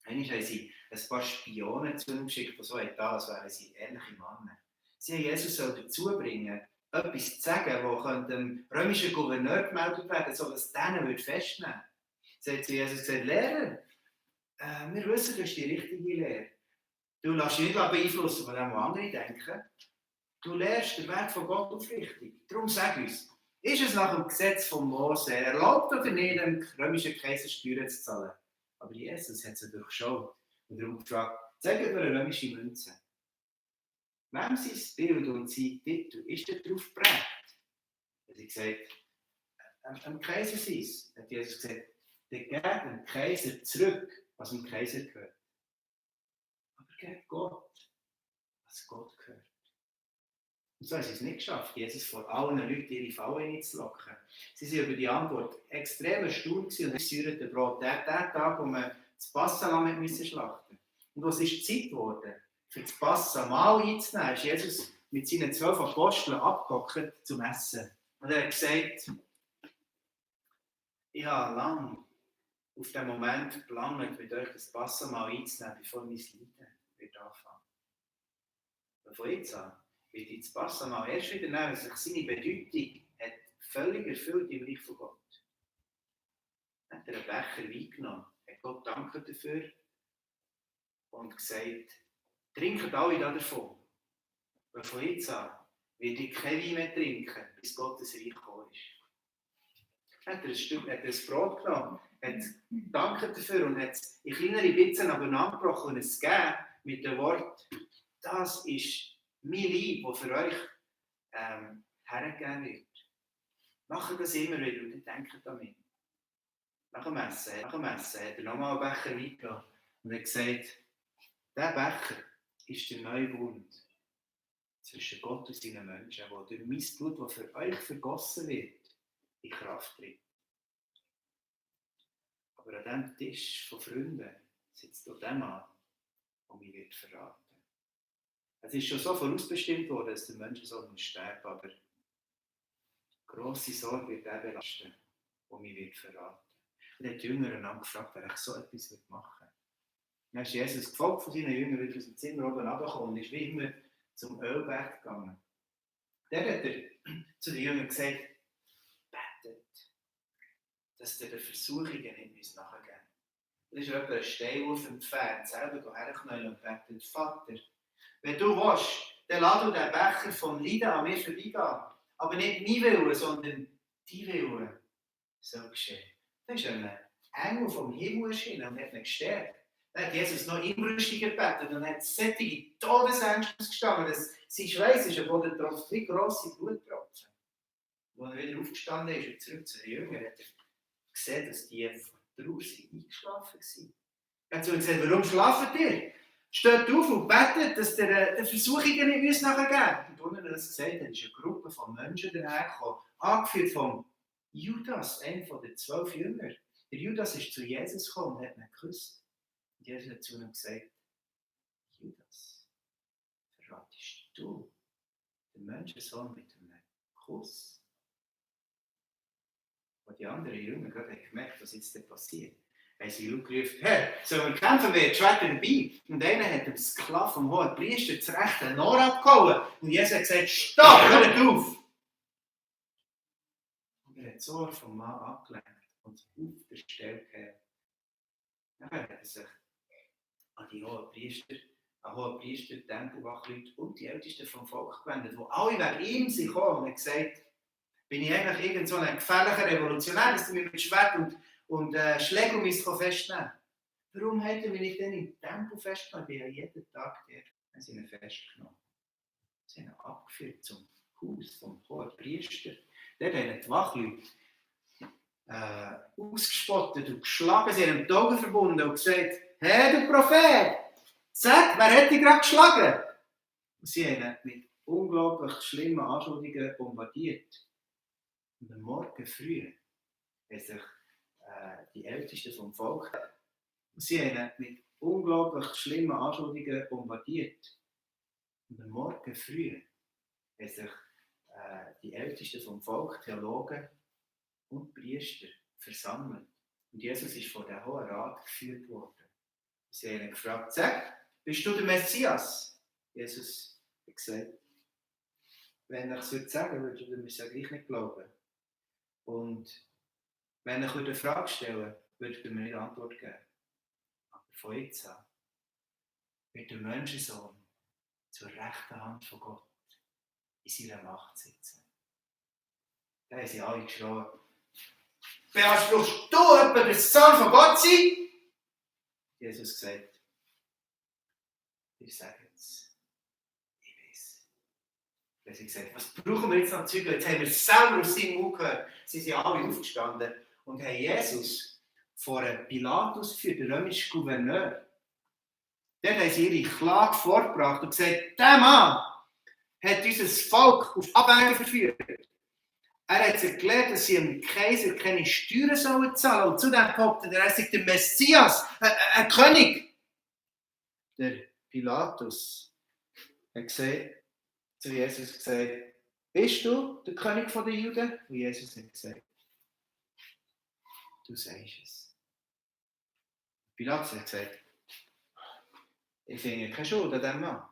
Einmal haben sie ein paar Spionen zu ihm geschickt, die so da, als wären sie ehrliche Männer. Sie haben Jesus dazu bringen, etwas zu sagen, das dem römischen Gouverneur gemeldet werden, so dass denen festnehmen würde. Sie hat zu Jesus gesagt, Lehrer, wir wissen, das ist die richtige Lehre. Du lässt dich nicht beeinflussen von dem, was andere denken. Du lehrst den Weg von Gott aufrichtig. Darum sag uns, ist es nach dem Gesetz von Mose erlaubt oder nicht, dem römischen Kaiser Steuern zu zahlen? Aber Jesus hat sie durchschaut und darum gefragt, zeigt mir eine römische Münze. Wem sein Bild und sein Titel ist darauf geprägt? Er hat gesagt, am Kaiser sein. Hat Jesus gesagt, der gibt dem Kaiser zurück, was dem Kaiser gehört. Aber gebt Gott, was Gott gehört. Und so haben sie es nicht geschafft, Jesus vor allen Leuten ihre Falle hineinzulocken. Sie waren über die Antwort extrem erstaunt und säuerten Brot. Der Tag, wo man das Passahlamm schlachten musste. Und was ist die Zeit geworden, für das Passamal einzunehmen, ist Jesus mit seinen 12 Aposteln abgehockt zum Essen. Und er hat gesagt, ich habe lange auf den Moment geplant, mit euch das Passamal einzunehmen, bevor mein Leiden wird anfangen. Und von jetzt an wird das Passamal erst wieder nehmen, sich seine Bedeutung hat völlig erfüllt im Reich von Gott. Dann hat er einen Becher Wein genommen, hat Gott danken dafür und gesagt, trinkt alle davon. Weil von jetzt an werde ich kein Wein mehr trinken, bis Gottes Reich gekommen ist. Dann hat er ein Brot genommen, hat danken dafür und hat es in kleinere Bitzen aneinander gebrochen und es gegeben mit dem Wort, das ist mein Leib, das für euch hergegeben wird. Macht das immer wieder und denkt damit. Nach dem Essen hat er nochmal einen Becher Wein genommen und hat gesagt, dieser Becher ist der neue Bund zwischen Gott und seinen Menschen, der durch mein Blut, das für euch vergossen wird, in Kraft tritt. Aber an diesem Tisch von Freunden sitzt auch der Mann, der mich wird verraten. Es ist schon so vorausbestimmt worden, dass der Mensch so sterben muss, aber grosse Sorge wird er belasten, der mich wird verraten. Und er hat die Jünger einander gefragt, wer so etwas machen würde. Dann ist Jesus gefolgt von seinen Jüngern wieder aus dem Zimmer oben runtergekommen und ist wie immer zum Ölberg gegangen. Dann hat er zu den Jüngern gesagt, betet, dass ihr den Versuchungen nicht nachgeben müsst. Das ist etwa ein Steinwurf entfernt, selber herknallen und betet, Vater, wenn du willst, dann lass du den Becher vom Leiden an mir vorbeigehen. Aber nicht mein Wille, sondern dein Wille soll geschehen. Da ist ein Engel vom Himmel erschienen und hat ihn gestärkt. Da hat Jesus noch inbrünstig gebetet und hat solche Todesängste ausgestanden, dass sein Schweiß ist am Boden tropft, wie grosse Bluttropfen. Als er wieder aufgestanden ist und zurück zu den Jüngern, hat er gesehen, dass die vor Trauer eingeschlafen waren. Er hat zu ihnen gesagt, warum schlaft ihr? Steht auf und betet, dass der Versuchungen nicht nachgeben müssen. Und als er das gesagt hat, ist eine Gruppe von Menschen dahergekommen, angeführt von Judas, einem der 12 Jünger. Der Judas ist zu Jesus gekommen und hat ihn geküsst. Und Jesus hat zu ihm gesagt, Judas, verratest du den Menschensohn mit einem Kuss? Und die anderen Jünger haben gemerkt, was jetzt passiert. Haben sie gerufen, Herr, sollen wir kämpfen, wer ist dabei? Und einer hat dem Sklaven vom hohen Priester das rechte Ohr abgehauen. Und Jesus hat gesagt, stopp, hört auf! Und er hat das Ohr vom Mann abgelenkt und auf der Stelle gehabt. Dann hat er sich an die hohen Priester, Tempelwachleute und die Ältesten vom Volk gewendet, die alle wegen ihm sind gekommen und haben gesagt, bin ich eigentlich irgend so ein gefährlicher Revolutionär, dass du mich mit Schwert und Schlägen festnehmen. Warum hat er mich nicht dann im Tempel festgenommen? Ich bin ja jeden Tag der. Dann sind ihn festgenommen. Sie haben ihn abgeführt zum Haus vom hohen Priester. Dort haben die Wachleute ausgespottet und geschlagen. Sie haben ihm die Augen verbunden und gesagt, hey, du Prophet, sag, wer hat dich gerade geschlagen? Und sie haben ihn mit unglaublich schlimmen Anschuldigungen bombardiert. Und am Morgen früh haben sich die Ältesten vom Volk, sie haben ihn mit unglaublich schlimmen Anschuldigungen bombardiert. Und am Morgen früh haben sich die Ältesten vom Volk, Theologen und Priester versammelt. Und Jesus ist vor den Hohen Rat geführt worden. Sie haben ihn gefragt, sag, bist du der Messias? Jesus hat gesagt, wenn ich es sagen würde, würde ich es gleich nicht glauben. Und wenn ich eine Frage stelle, würde er mir nicht Antwort geben. Aber von jetzt an wird der Menschensohn zur rechten Hand von Gott in seiner Macht sitzen. Da haben sie alle geschrien, beanspruchst du etwa den Sohn von Gott sein? Jesus gesagt, ich sage es, ich weiß. Dann haben sie gesagt, was brauchen wir jetzt noch Zügel? Jetzt haben wir es selber aus seinem Mund gehört. Sie sind alle aufgestanden und haben Jesus vor Pilatus geführt, den römischen Gouverneur. Dort haben sie ihre Klage vorgebracht und gesagt, der Mann hat unser Volk auf Abwägen verführt. Er hat sich gelehrt, dass sie dem Kaiser keine Steuern zahlen sollen. Und zudem behauptet er sei der Messias, ein König. Der Pilatus hat zu Jesus gesagt, bist du der König der Juden? Und Jesus hat gesagt, du sagst es. Pilatus hat gesagt, ich finde keine Schuld an diesem Mann.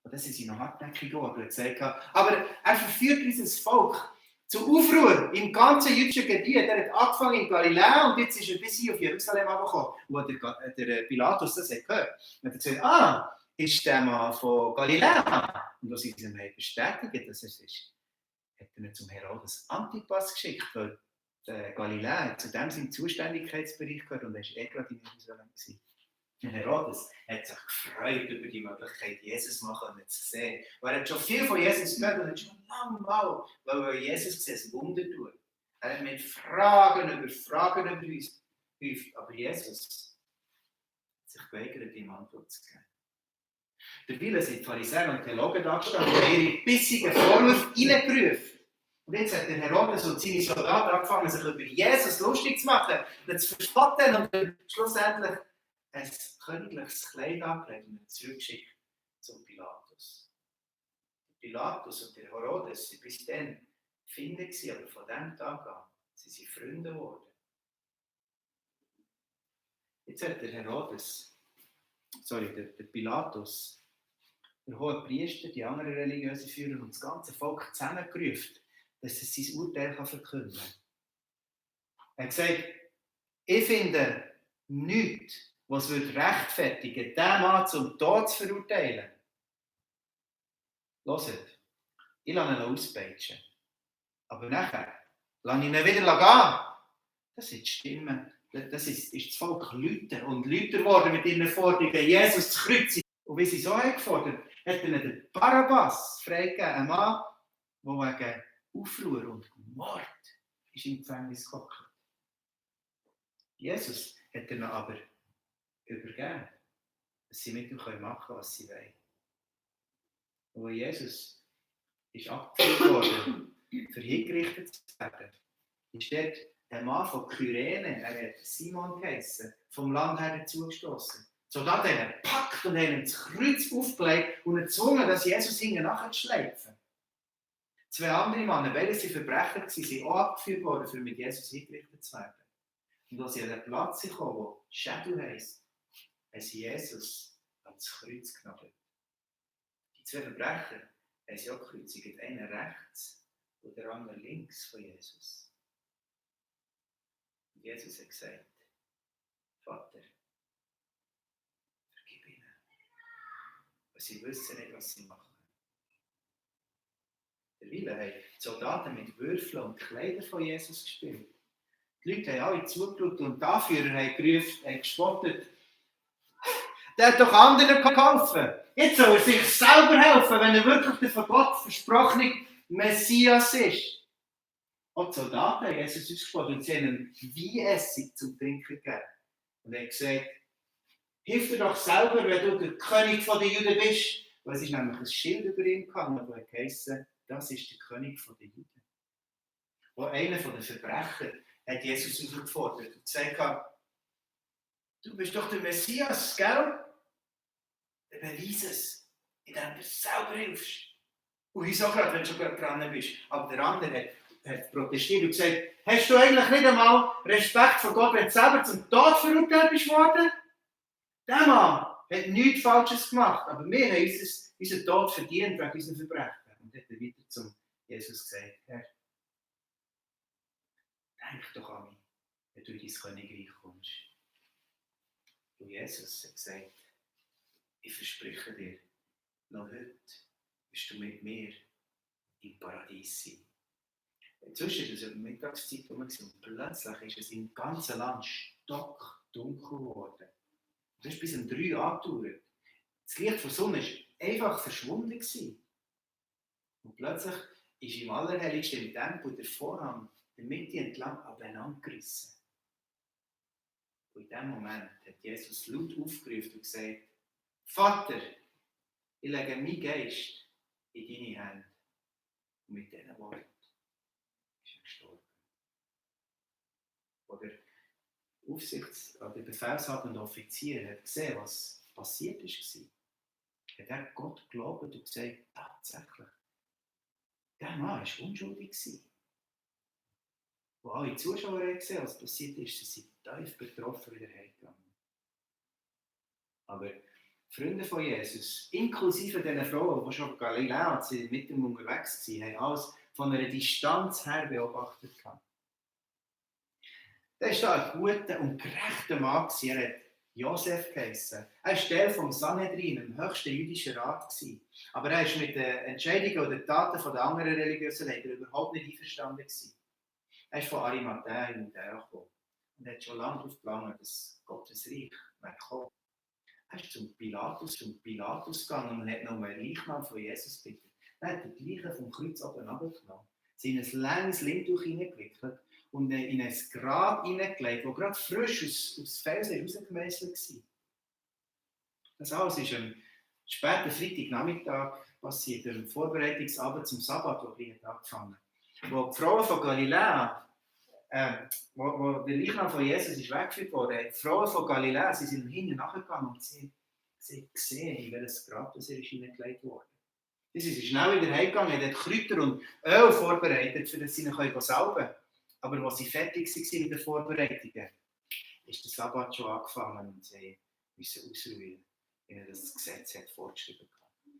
Und dann sind sie noch hartnäckig geworden und gesagt, aber er verführt unser Volk zu Aufruhr im ganzen jüdischen Gebiet. Er hat angefangen in Galiläa und jetzt ist er bis hier auf Jerusalem gekommen. Und der Pilatus das hat gehört. Und hat gesagt, ist der Mann von Galiläa? Und als sie ihm bestätigt, dass es ist, hat er zum Herodes Antipas geschickt, weil Galiläa zu dem seinem Zuständigkeitsbereich gehört und er war gerade in Jerusalem. Herodes hat sich gefreut über die Möglichkeit, Jesus zu sehen. Weil er hat schon viel von Jesus gehört und hat schon lange mal, weil er Jesus sieht, ein Wunder tut. Er hat mit Fragen über uns gehäuft, aber Jesus hat sich geweigert, ihm Antwort zu geben. Derweil sind die Pharisäer und Theologen da gestanden und ihre bissigen Vorwürfe reingerufen. Und jetzt hat der Herodes und seine Soldaten angefangen, sich über Jesus lustig zu machen, ihn zu verspotten und schlussendlich ein königliches Kleid angelegt und zurückgeschickt zum Pilatus. Pilatus und der Herodes waren bis dann Feinde, aber von diesem Tag an sind sie Freunde geworden. Jetzt hat der Pilatus, der hohe Priester, die anderen religiösen Führer und das ganze Volk zusammengerufen, dass es sein Urteil verkünden kann. Er hat gesagt, ich finde nichts, was rechtfertigen, diesen Mann zum Tod zu verurteilen. Hört, ich lasse ihn auspeitschen. Aber nachher lasse ich ihn wieder gehen. Das sind die Stimmen Das ist das Volk Luther. Und Luther geworden mit ihren Forderungen, Jesus zu kreuzigen. Und wie sie so haben gefordert, hat er den Barabbas freigegeben, ein Mann, der wegen Aufruhr und Mord ist im Gefängnis gehockt. Jesus hat er aber übergeben, dass sie mit ihm machen können, was sie wollen. Und als Jesus ist abgeführt worden, für hingerichtet zu werden, ist dort der Mann von Kyrene, er hat Simon geheissen, vom Land her dazugestossen. Sodass er ihn gepackt und haben ihm das Kreuz aufgelegt und ihn gezwungen, dass Jesus hinten nachher zu schleifen. Zwei andere Männer, beide waren Verbrecher, sind auch abgeführt worden, um mit Jesus hingerichtet zu werden. Und als sie an den Platz kamen, wo Schädel heisst, haben sie Jesus ans Kreuz genagelt. Die zwei Verbrecher haben sie auch gekreuzigt, einer rechts und der andere links von Jesus. Und Jesus hat gesagt, Vater, vergib ihnen. Und sie wissen nicht, was sie machen. Derweil haben die Soldaten mit Würfeln und Kleidern von Jesus gespielt. Die Leute haben alle zugeschaut und die Anführer haben gerufen, haben gespottet. Der hat doch anderen geholfen. Jetzt soll er sich selber helfen, wenn er wirklich der von Gott versprochene Messias ist. Auch die Soldaten haben Jesus ausgespottet und sie haben ihm Weinessig zum Trinken gegeben. Und er hat gesagt, hilf dir doch selber, wenn du der König der Juden bist. Weil es ist nämlich ein Schild über ihn gehangen, das heisst, das ist der König der Juden. Wo einer der Verbrecher hat Jesus herausgefordert und gesagt, du bist doch der Messias, gell? Dann beweis es, indem du selber hilfst. Und wieso gerade, wenn du schon gerade dran bist. Aber der andere hat protestiert und gesagt, hast du eigentlich nicht einmal Respekt vor Gott, wenn du selber zum Tod verurteilt bist worden? Der Mann hat nichts Falsches gemacht, aber wir haben unseren Tod verdient wegen unseren Verbrechen. Und dann hat er weiter zum Jesus gesagt, Herr, denk doch an mich, wenn du in dein Königreich kommst. Und Jesus hat gesagt, ich verspreche dir, noch heute wirst du mit mir im Paradies sein. Inzwischen war es eine Mittagszeit und plötzlich ist es im ganzen Land stockdunkel geworden. Das ist bis um 3 Uhr angedauert. Das Licht der Sonne war einfach verschwunden. Und plötzlich ist im Allerheiligsten im Tempel der Vorhang der Mitte entlang abeinander gerissen. Und in diesem Moment hat Jesus laut aufgerufen und gesagt, Vater, ich lege meinen Geist in deine Hände. Und mit diesen Worten ist er gestorben. Oder der befehlshabende Offizier hat gesehen, was passiert ist. Er hat Gott geglaubt und gesagt, tatsächlich, der Mann war unschuldig. Wo alle Zuschauer haben gesehen, was passiert ist, sie sind tief betroffen wieder heimgegangen. Aber Freunde von Jesus, inklusive dieser Frauen, die schon Galiläa und sie mit ihm unterwegs waren, haben alles von einer Distanz her beobachtet. Der war da ein guter und gerechter Mann. Er hat Josef geheissen. Er war Teil vom Sanhedrin, dem höchsten jüdischen Rat. Aber er war mit den Entscheidungen oder Taten der anderen religiösen Leiter überhaupt nicht einverstanden. Er ist von Arimathäa in Judäa gekommen und hat schon lange darauf gelangt, dass Gottes Reich kommen. Er ist zum Pilatus gegangen und hat noch einen Leichnam von Jesus gebeten. Er hat die Leiche vom Kreuz oben runtergenommen, sie in ein langes Lindtuch hineingewickelt und in ein Grab hineingelegt, das gerade frisch aus Felsen rausgemesselt war. Das alles ist am späten Freitagnachmittag passiert, am Vorbereitungsabend zum Sabbat, der hier angefangen hat. Wo die Frauen von Galiläa, wo der Leichnam von Jesus ist weggeführt wurde, die Frauen von Galiläa, sie sind hinten nachgegangen und sie haben gesehen, in welches Grab er ist hineingelegt wurde. Sie sind schnell wieder heimgegangen, haben Kräuter und Öl vorbereitet, für das sie ihn salben können. Aber als sie fertig waren mit den Vorbereitungen, ist der Sabbat schon angefangen und sie mussten ausruhen, wie das Gesetz hat vorgeschrieben hat.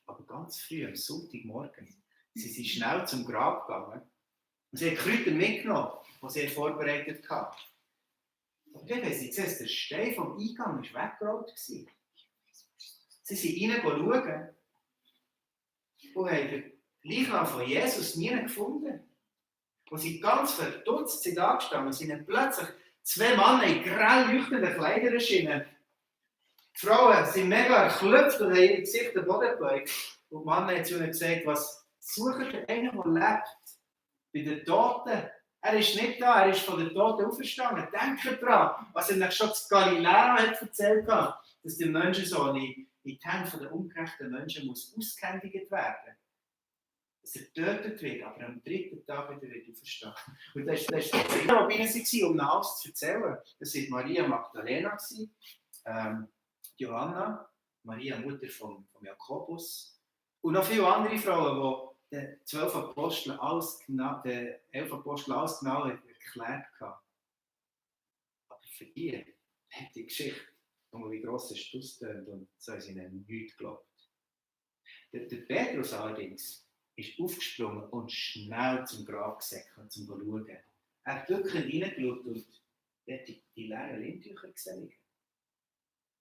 Aber ganz früh, am Sonntagmorgen, sie sind schnell zum Grab gegangen und sie haben Kräuter mitgenommen, die sie vorbereitet hatten. Und dann haben sie gesehen, der Stein vom Eingang war weggerollt. Sie sind reinschauen und haben den Leichnam von Jesus nie gefunden. Und sie ganz verdutzt sind angestanden, sind ihnen plötzlich 2 Männer in grell leuchtenden Kleidern erschienen. Die Frauen sind mega erklüpft und haben ihr Gesicht den Boden gebeugt. Und die Männer haben zu ihnen gesagt, was sucht ihr einen, der lebt? Bei den Toten. Er ist nicht da, er ist von den Toten auferstanden. Denkt daran, was er schon zu Galiläa hat erzählt hat, dass der Menschensohn in die Hände der ungerechten Menschen muss ausgehändigt werden. Dass er getötet wird, aber am 3. Tag wieder wird auferstehen. Und das war die bei ihnen, um alles zu erzählen. Das war Maria Magdalena, Johanna, Maria, Mutter von Jakobus und noch viele andere Frauen, die den 11 Aposteln alles genau erklärt haben. Aber für die hat die Geschichte, wie gross es austönt, und so haben sie ihnen nichts geglaubt. Der Petrus allerdings ist aufgesprungen und schnell zum Grab gesäckelt, zum schauen. Er hat wirklich hineingeschaut und hat die leeren Lindtücher gesehen.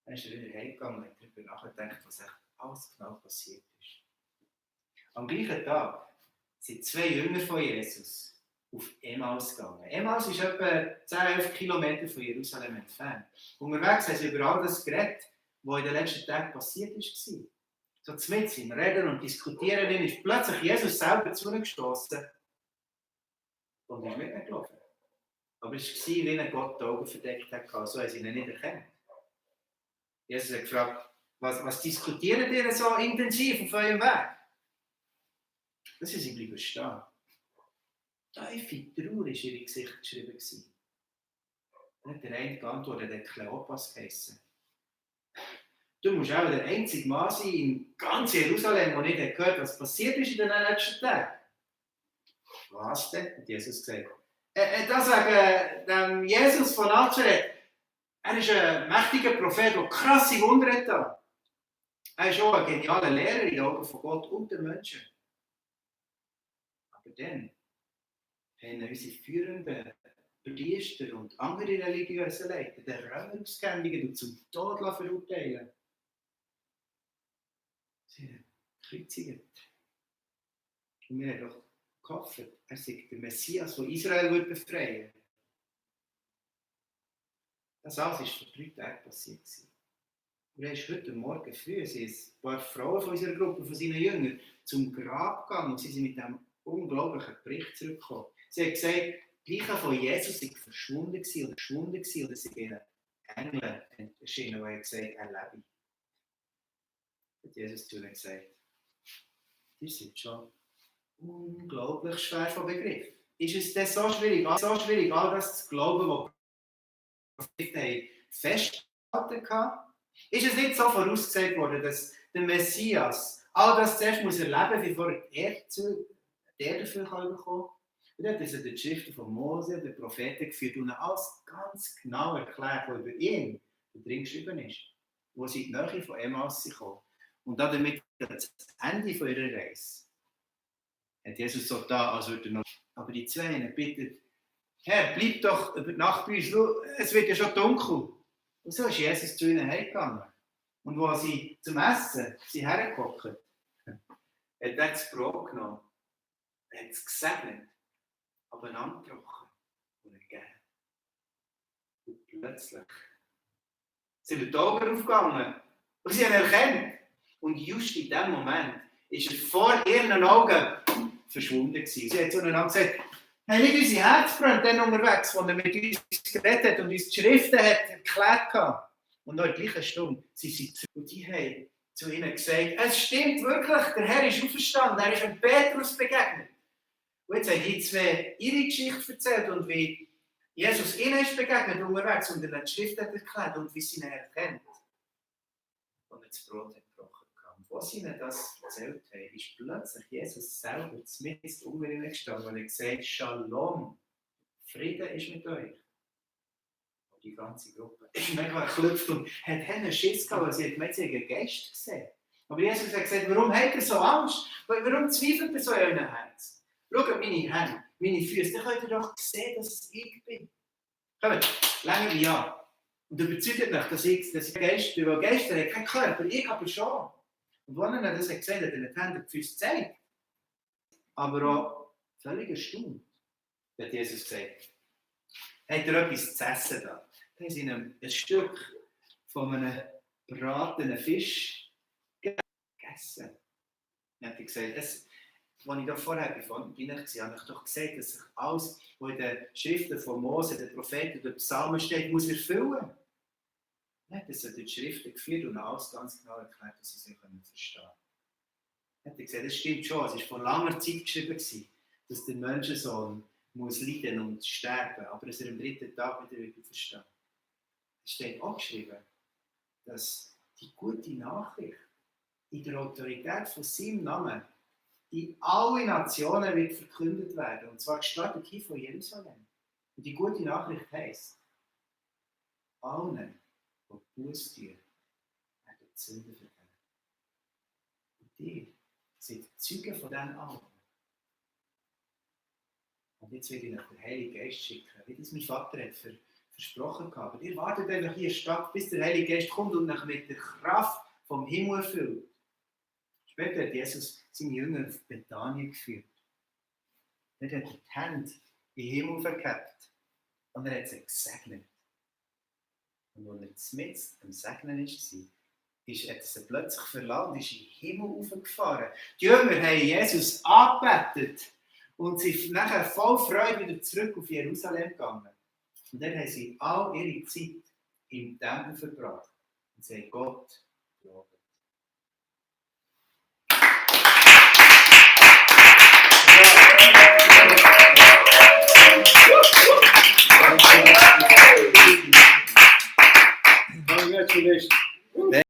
Dann ist er wieder heimgegangen und hat darüber nachgedacht, was alles genau passiert ist. Am gleichen Tag sind 2 Jünger von Jesus auf Emmaus gegangen. Emmaus ist etwa 10-11 Kilometer von Jerusalem entfernt. Unterwegs haben sie über all das geredet, was in den letzten Tagen passiert ist. So mitten im Reden und Diskutieren ist plötzlich Jesus selber zu ihnen gestossen und ist mit ihnen gelaufen. Aber es war, wie Gott die Augen verdeckt hat, so haben sie ihn nicht erkannt. Jesus hat gefragt, was diskutiert ihr so intensiv auf eurem Weg? Das sind sie bleiben stehen. Tiefe Trauer war in ihr Gesicht geschrieben. Dann hat der eine geantwortet, der Kleopas geheissen. Du musst auch der einzige Mann sein in ganz Jerusalem, der nicht gehört hat, was passiert ist in den letzten Tagen. Was denn? Hat Jesus gesagt. Das wegen Jesus von Nazareth. Er ist ein mächtiger Prophet, der krasse Wunder hat. Er ist auch ein genialer Lehrer in den Augen von Gott und den Menschen. Aber dann haben unsere führenden Priester und andere religiöse Leiter den Römer ausgehändigt und zum Tod verurteilen. Sie haben gekreuzigt. Und wir haben doch gehofft, er sei der Messias, der Israel befreien würde. Das alles ist vor 3 Tagen passiert. Und er ist heute Morgen früh, sind ein paar Frauen von unserer Gruppe, von seinen Jüngern, zum Grab gegangen und sie sind mit diesem unglaublichen Bericht zurückgekommen. Sie haben gesagt, die Leiche von Jesus sei verschwunden oder es sind ihnen Engel erschienen, die gesagt haben, er lebe. Hat Jesus zu ihnen gesagt, die sind schon unglaublich schwer von Begriff. Ist es denn so schwierig, all das zu glauben, was Propheten festgehalten haben? Ist es nicht so vorausgesagt worden, dass der Messias all das zuerst muss erleben, bevor er die Erde dafür bekommen kann? Und dann hat er die Schriften von Mose, der Propheten geführt und alles ganz genau erklärt, was über ihn drin geschrieben ist, wo sie in die Nähe von Emmaus kamen. Und damit das Ende von ihrer Reise hat Jesus so da, als würde er noch. Aber die 2 bitten, Herr, bleib doch über die Nacht bei uns, es wird ja schon dunkel. Und so ist Jesus zu ihnen heimgegangen. Und wo sie zum Essen hergehockt, hat er das Brot genommen, hat es gesegnet, abeinander gebrochen und gegeben. Und plötzlich sind die Augen aufgegangen und sie haben erkannt. Und just in dem Moment ist er vor ihren Augen verschwunden. Sie hat zueinander gesagt, haben nicht unsere Herzen gebrannt, dann unterwegs, als er mit uns geredet hat und uns die Schriften hat erklärt hat. Und noch in der gleichen Stunde sind sie zurück. Und die haben zu ihnen gesagt, es stimmt wirklich, der Herr ist auferstanden, er ist einem Petrus begegnet. Und jetzt haben die 2 ihre Geschichte erzählt und wie Jesus ihnen ist begegnet unterwegs und er die Schrift hat erklärt und wie sie ihn erkennt. Und das Brot hat gebrochen. Und als sie ihnen das erzählt haben, ist plötzlich Jesus selber mitten unter ihnen gestanden und hat gesagt, Shalom, Frieden ist mit euch. Und die ganze Gruppe ist mega erklüpft und hat einen Schiss gehabt, weil sie hat einen Geist gesehen. Aber Jesus hat gesagt, warum habt ihr so Angst? Warum zweifelt ihr so in eurem Herzen? Schaut meine Hände, meine Füße, dann könnt ihr doch sehen, dass es ich bin. Kommt, länger mich an. Und überzeugt mich, dass ich Geist bin, weil Geister hat keinen Körper, ich aber schon. Und wenn er das gesehen hat, dann hat er die Füße gezeigt. Aber auch völlig erstaunt, hat Jesus gesagt, hat er etwas zu essen da. Da haben sie ihm ein Stück von einem gebratenen Fisch gegessen. Dann hat er gesagt, als ich da vorher bin, habe ich doch gesagt, dass sich alles, was in den Schriften von Mose, den Propheten und den Psalmen steht, muss erfüllen. Dann hat er so durch die Schriften geführt und alles ganz genau erklärt, dass sie sich verstehen können. Dann hat er gesagt, das stimmt schon, es war vor langer Zeit geschrieben, dass der Menschensohn muss leiden und sterben, aber dass er am 3. Tag wieder versteht. Es steht auch geschrieben, dass die gute Nachricht in der Autorität von seinem Namen in alle Nationen wird verkündet werden. Und zwar gestartet hier von Jerusalem. Und die gute Nachricht heisst, allen, die Buße tun, werden die Sünden vergeben. Und die sind Zeugen von diesen allen. Und jetzt will ich euch den Heiligen Geist schicken, wie das mein Vater hat versprochen hat. Aber ihr wartet einfach hier stark, bis der Heilige Geist kommt und euch mit der Kraft vom Himmel erfüllt. Später hat Jesus seine Jünger auf Bethanien geführt. Dort hat er die Hände in den Himmel verkehrt und er hat sie gesegnet. Und als er mitten am Segnen war, hat er sie plötzlich verlassen und ist in den Himmel hochgefahren. Die Jünger haben Jesus angebetet und sind nachher voll Freude wieder zurück auf Jerusalem gegangen. Und dann haben sie all ihre Zeit im Tempel verbracht und sie haben Gott gelobt.